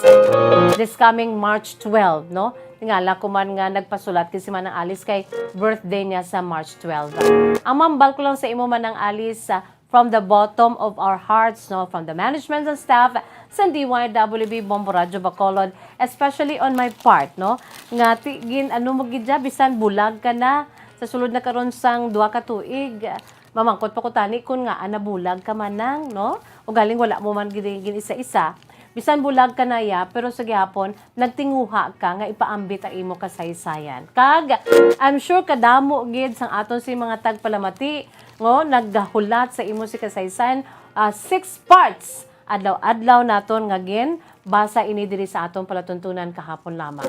This coming March twelve, no? Tingala ko man nga nagpasulat gid si Manang Alice kay birthday niya sa March twelve. Ang mambal ko lang sa imo, Manang Alice, sa from the bottom of our hearts, no, from the management and staff sa D Y W B Bombo Radyo Bacolod, especially on my part, no, nga ti-, gin-, ano mo gid ya, bisan bulag ka na, sa sulod na karon sang duha ka tuig, mamangkot pa ko tani kun ngaa nabulag ka, manang, no? O galing wala mo man gid gin-isa-isa. Bisan bulag ka na ya, pero sa gihapon, nagtinguha ka nga ipaambit ang imo kasaysayan. Kag, I'm sure kadamo gid sang aton si mga tagpalamati, ngo, naghulat sa imo si kasaysayan, ah, six parts. Adlaw-adlaw naton nga gin basa ini diri sa aton palatuntunan kahapon lamang.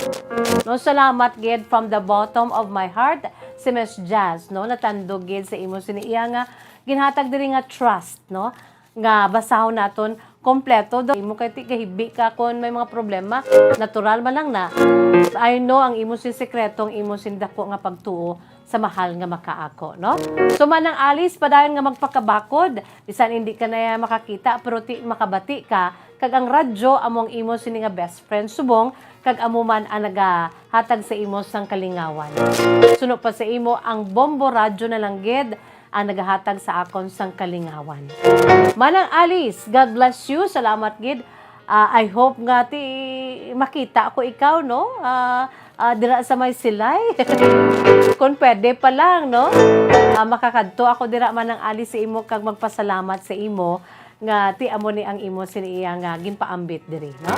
No, salamat gid from the bottom of my heart, si Miss Jazz, no, natandog gid sa imo sini iya nga ginhatag diri nga trust, no, nga basahon naton kompleto daw imo kay ti kahibi ka kon may mga problema, natural man lang na. I know ang imo sin sekreto, ang imo sin dako nga pagtuo sa mahal nga makaako, no? So, Manang Alice, padayon nga magpakabakod, bisan hindi ka na makakita, pero ti makabati ka, kag ang radyo amo ang imo sini nga best friend subong, kag amo man ang nagahatag sa imo sang kalingawan. Suno pa sa imo, ang Bombo Radyo na lang gid ang nagahatag sa akon sang kalingawan. Manang Alice, God bless you. Salamat gid. Ah, I hope nga ti makita ko ikaw, no? Ah, ah, dira sa may Silay. Kung pwede pa lang, no? Ah, makakadto ako dira, Manang Alice, sa imo kag magpasalamat sa imo nga ti amo ni ang imo sini iya nga ginpaambit diri, no?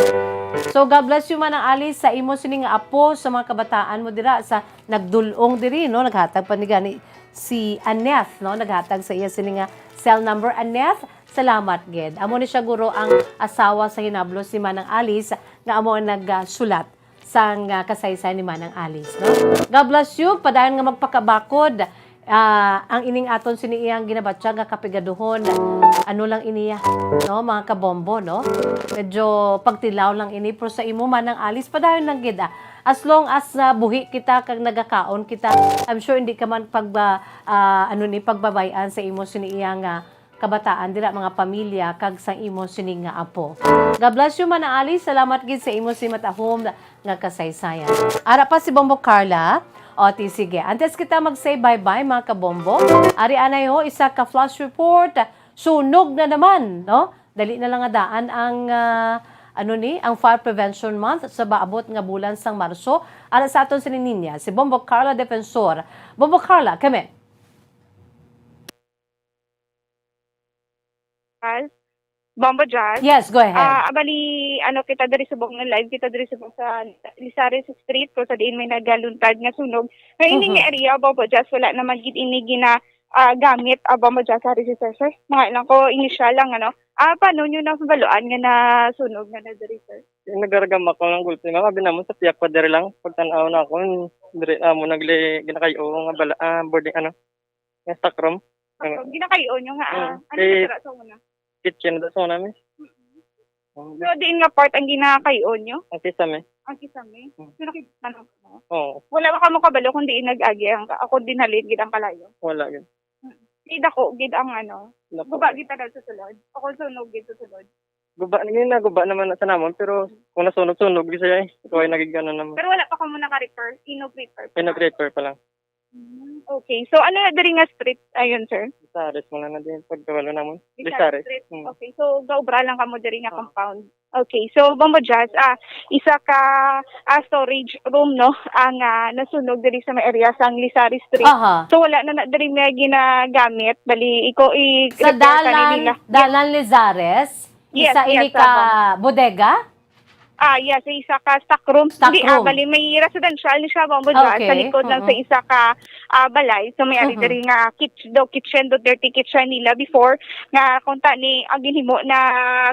So, God bless you, Manang Alice, sa imo sini nga apo, sa mga kabataan mo dira, sa nagdul-ong diri, no? Naghatag pa ni gani si Aneth, no? Naghatag sa iya sini nga cell number. Aneth, salamat gid. Amo ni siya guro ang asawa sa hinablos ni Manang Alice nga amo ang nagsulat sang, ah, kasaysayan ni Manang Alice, no? God bless you. Padayon nga magpakabakod. Ah, ang ining aton sini iyang ginabatyag nga kapigaduhon. Ano lang ini, ah, no, mga kabombo, no? Medyo pagtilaw lang ini, pero sa imo, Manang Alice, padayon lang gid, ah. As long as, ah, buhi kita kag nagakaon kita, I'm sure hindi ka man pagba-, ah, ano ni, pagbabay-an sa imo sini iyang, ah, kabataan dira, mga pamilya, kag sa imo sini nga apo. God bless you, Manang Alice. Salamat gid sa imo simatahom nga kasaysayan. Ara pa si Bombo Carla. O, ti, sige. Antes kita mag-say bye-bye, mga kabombo, ari anay ho, isa ka flash report. Sunog na naman, no? Dali na lang nga daan ang, ah, ano ni, ang Fire Prevention Month sa maabot nga bulan sang Marso. Ara sa aton sini niya, si Bombo Carla Defensor. Bombo Carla, kami. Jazz? Bombo Jazz? Yes, go ahead. Ah, abali, ano, kita diri subong nga live, kita diri subong sa Lizares Street, kung sa diin may nagaluntad nga sunog. Nga ini nga Mhm. area, Bombo Jazz, wala naman gid ini gina, ah, gamit, ah, Bombo Jazz, sa resistor, sir. Mga ilang ko, inisyal lang, ano. Ah, paano nyo nabaluan nga nasunog na na diri, sir? Nagaragam ako ng gulpi, ma'am. Abi namo sa tiyak pa diri lang. Pagtan-aw na ako, diri amo nagli-, ginakayo nga bala-, ah, boarding, ano, nga stock room. Stock room. Ginakayo nyo nga, ah, Mm. ano Eh, natira sa una? Kitchen da sa una, miss. Mm-mm. Oh, So, diin nga part ang ginakayo nyo? Ang kisame. Ang kisame? Mm. So, nakita na mo? Oo. Wala ba kamo kabalo kung diin nag-agi ang, ako din halin gid ang kalayo? Wala gid. Mm. Di dako gid ang ano, Dako. Guba gid tagal sa sulod. O kung sunog gid sa sulod. Guba, yun na, guba naman na sa namon, pero kung nasunog-sunog, di siya eh. Ikaw ay nagigano naman. Pero wala pa kamo naka-repair, inog-repair pa lang. Inog-repair pa lang. Mm, okay. So, ano na diri nga street? Ayun, sir. Lizares mo lang na din, pagkabalo namon. Lizares Lizares. Street. Mm. Okay. So, gaobra lang kamo diri nga Oo. compound. Okay. So, Bombo Jazz, ah, isa ka, ah, storage room, no? Ang, ah, nasunog diri sa may area sang Lizares Street. Aha. So, wala na, na diri may ginagamit. Bali, iko i-repair Sa ka ni dalan, nila. Dalan Lizares? Yes, Isa ini yes, ka opo. bodega? Ah, yes, sa isa ka stock room. Stock Hindi, ah, room. bali, may residential ni siya, Bombo Jazz, Okay. sa likod lang sa Mm-mm. isa ka, ah, balay. So, may ari Mm-hmm. diri nga kitchen, do kitchen, do dirty kitchen nila before, nga kung tani, ang ginhimo na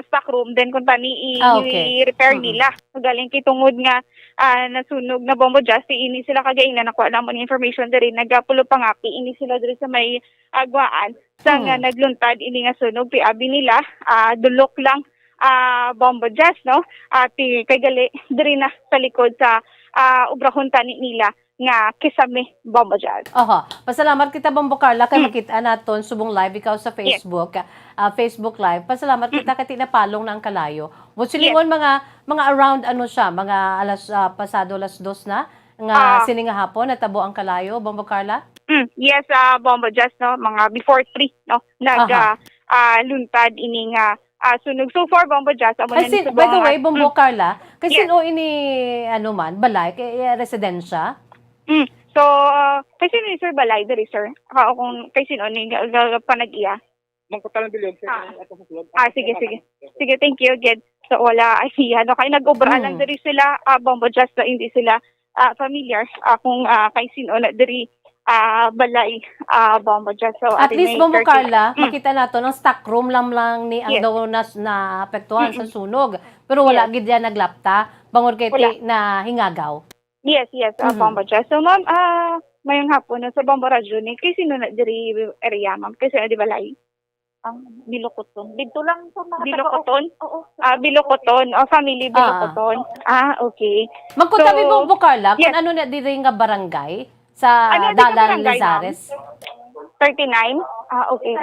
stock room, then kung tani, i-, Ah, okay. i-repair Mm-mm. nila. So, galing kay tungod nga, ah, nasunog na, Bombo Jazz, ini sila kagaina, nakuha lang mo ni information diri, nagapulo pangapi, ini sila diri sa may agwaan. Sa nga Hmm. nagluntad ini nga sunog, ti abi nila, ah, dulok lang, ah, Bombo Jazz, no? Ah, ti-, kay gali, diri na sa likod sa, ah, obrahon tani nila nga kisame, Bombo Jazz. Aha. Pasalamat kita, Bombo Carla, kay Mm. makita naton subong live ikaw sa Yes. Facebook, ah, Facebook Live. Pasalamat Mm. kita kay ti napalong na ang kalayo. Mo Yes. silingon mga, mga around ano siya, mga alas, ah, pasado alas dos na nga Ah. sini nga hapon natabo ang kalayo, Bombo Carla? Mm, yes, ah, Bombo Jazz, no, mga before three, no, nag, Aha. ah, ah, luntad ini nga, ah, sunog. So far, Bombo Jazz, amo na ni Cebu. By the way, Bombo Carla, kay sin-o ini, ano man, balay, kay, eh, residensya? Mm. So, ah, kay sin-o ni sir balay diri, sir? Ah, kung kay sin-o ni ga-, ga-, panag-iya? Mangkutal ang bilyog, sir. Ah. Ang ato sa sulod. Ah, sige, sige. Sige, thank you, gid. So, wala, ay, ano, kay nag-obra lang diri sila, ah, Bombo Jazz, so hindi sila, ah, familiar, ah, kung, ah, kay sin-o na diri, ah, balay, ah, Bombo Jazz. So, at least, Bombo Carla, makita naton ang stock room lang, lang ni ang daw nas-, naapektuhan sa sunog. Pero wala gid yan naglapta, bangod kay ti-, nahingagaw. Yes, yes, ah, Bombo Jazz. So, ma'am, ah, mayong hapon, no, sa Bombo Radyo ni, kay sin-o na diri area, ma'am? Kay sin-o di balay? Ang Bilocoton. Dito lang sa mga Bilocoton? Oo. Ah, Bilocoton. O, family Bilocoton. Ah, okay. Magkutabi mo, Carla, kung ano na diri nga barangay sa Dalan Lizares? Thirty-nine? Ah, okay.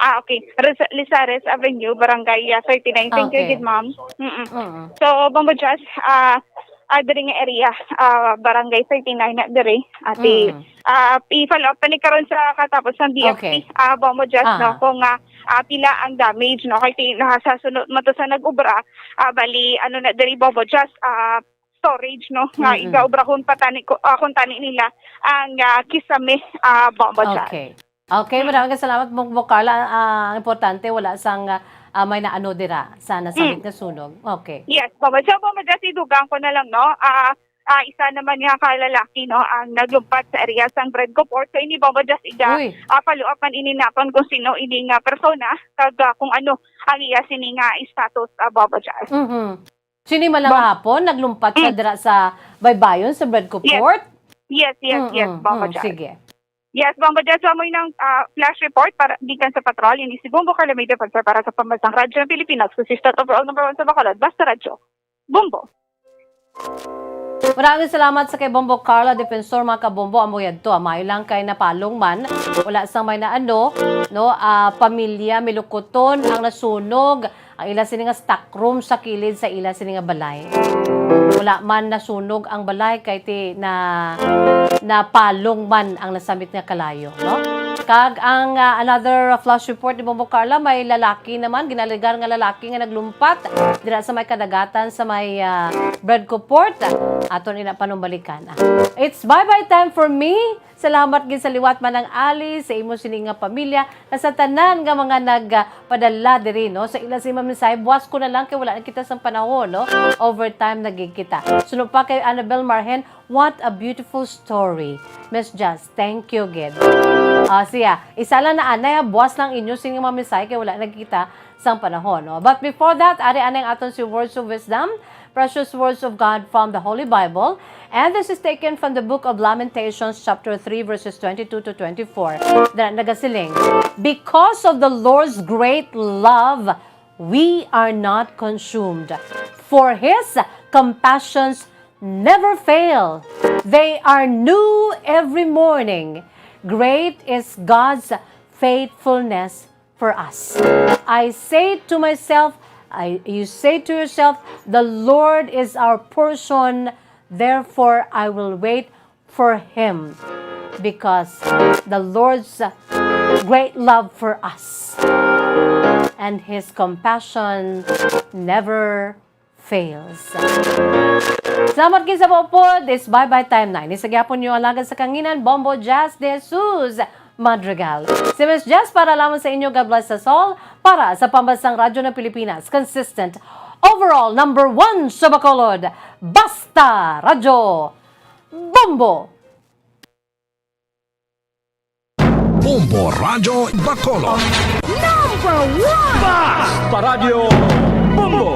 Ah, okay. Res-, Lizares Avenue, Barangay, ah, thirty-nine. Thank you, good ma'am. Mm-mm. So, Bombo Jazz, ah, ah, diri nga area, ah, Barangay thirty-nine na diri. Ati, ah, i-follow up pa ni karon sa katapos ng D F P, ah, Bombo Jazz, no, kung, ah, ah, pila ang damage, no, kay ti-, na sa sunod man to sa nag-ubra, ah, bali, ano na diri, Bombo Jazz, ah, storage, no, nga igaobrahon pa tani ko, ah, kung tani nila ang, ah, kisame, ah, Bombo Jazz. Okay. Okay, maraming salamat, Bombo Carla. Ah, ang importante, wala sang, ah, ah, may naano dira sa nasabit nga sunog. Okay. Yes, Bombo. So, Bombo Jazz, idugang ko na lang, no? Ah, ah, isa naman nga ka lalaki, no, ang naglumpat sa area sang Bredco Port. So, ini, Bombo Jazz, iga, ah, follow up man ini naton kung sino ini nga persona, kag, ah, kung ano ang iya sini nga status, ah, Bombo Jazz. Mhm. Sini man lang hapon, naglumpat sa dira sa baybayon sa Bredco Port? Yes, yes, yes, Bombo Jazz. Sige. Yes, Bombo Jazz, amo nang, ah, flash report para gikan sa patrol. Ini si Bombo Carla May Defensor para sa Pambansang Radyo ng Pilipinas, consistent overall number one sa Bacolod, Basta Radyo. Bombo. Maraming salamat sa kay Bombo Carla Defensor, mga kabombo, amo yadto, ah, maayo lang kay napalong man, wala sang may naano, no, ah, pamilya Milukuton ang nasunog. Ang ila sini nga stock room sa kilid sa ila sini nga balay. Wala man nasunog ang balay kay ti na, napalong man ang nasambit nga kalayo, no? Kag ang, ah, another flash report ni Bombo Carla, may lalaki naman, ginalegar nga lalaki nga naglumpat dira sa may kadagatan sa may, ah, Bredco Port. Aton ina panumbalikan. It's bye-bye time for me. Salamat gid sa liwat, Manang Ali, sa imo sini nga pamilya, na sa tanan nga mga nagpadala diri, no, sa ila sini nga mensahe. Buwas ko na lang kay wala na kita sang panahon, no? Overtime na gid kita. Suno pa kay Annabel Marhen, what a beautiful story. Miss Jazz, thank you gid. Ah, siya, isa lang na anay, ah, buwas lang inyo sini nga mga mensahe kay wala na kita sang panahon, no? But before that, ari anay ang aton si Words of Wisdom, precious words of God from the Holy Bible. And this is taken from the book of Lamentations, chapter three, verses twenty-two to twenty-four. Na nagasiling, "Because of the Lord's great love, we are not consumed. For his compassions never fail. They are new every morning. Great is God's faithfulness for us." I say to myself, I, you say to yourself, "The Lord is our portion, therefore I will wait for him, because the Lord's great love for us and his compassion never fails." Salamat gid sa pag-upod. This bye-bye time na. Ini sa gyapon niyo alagad sa kanginan, Bombo Jazz de Jesus Madrigal. Si Miss Jazz para lamang sa inyo. God bless us all. Para sa Pambansang Radyo ng Pilipinas, consistent, overall number one sa Bacolod. Basta Radyo, Bombo! Bombo Radyo Bacolod. Number one! Basta Radyo Bombo!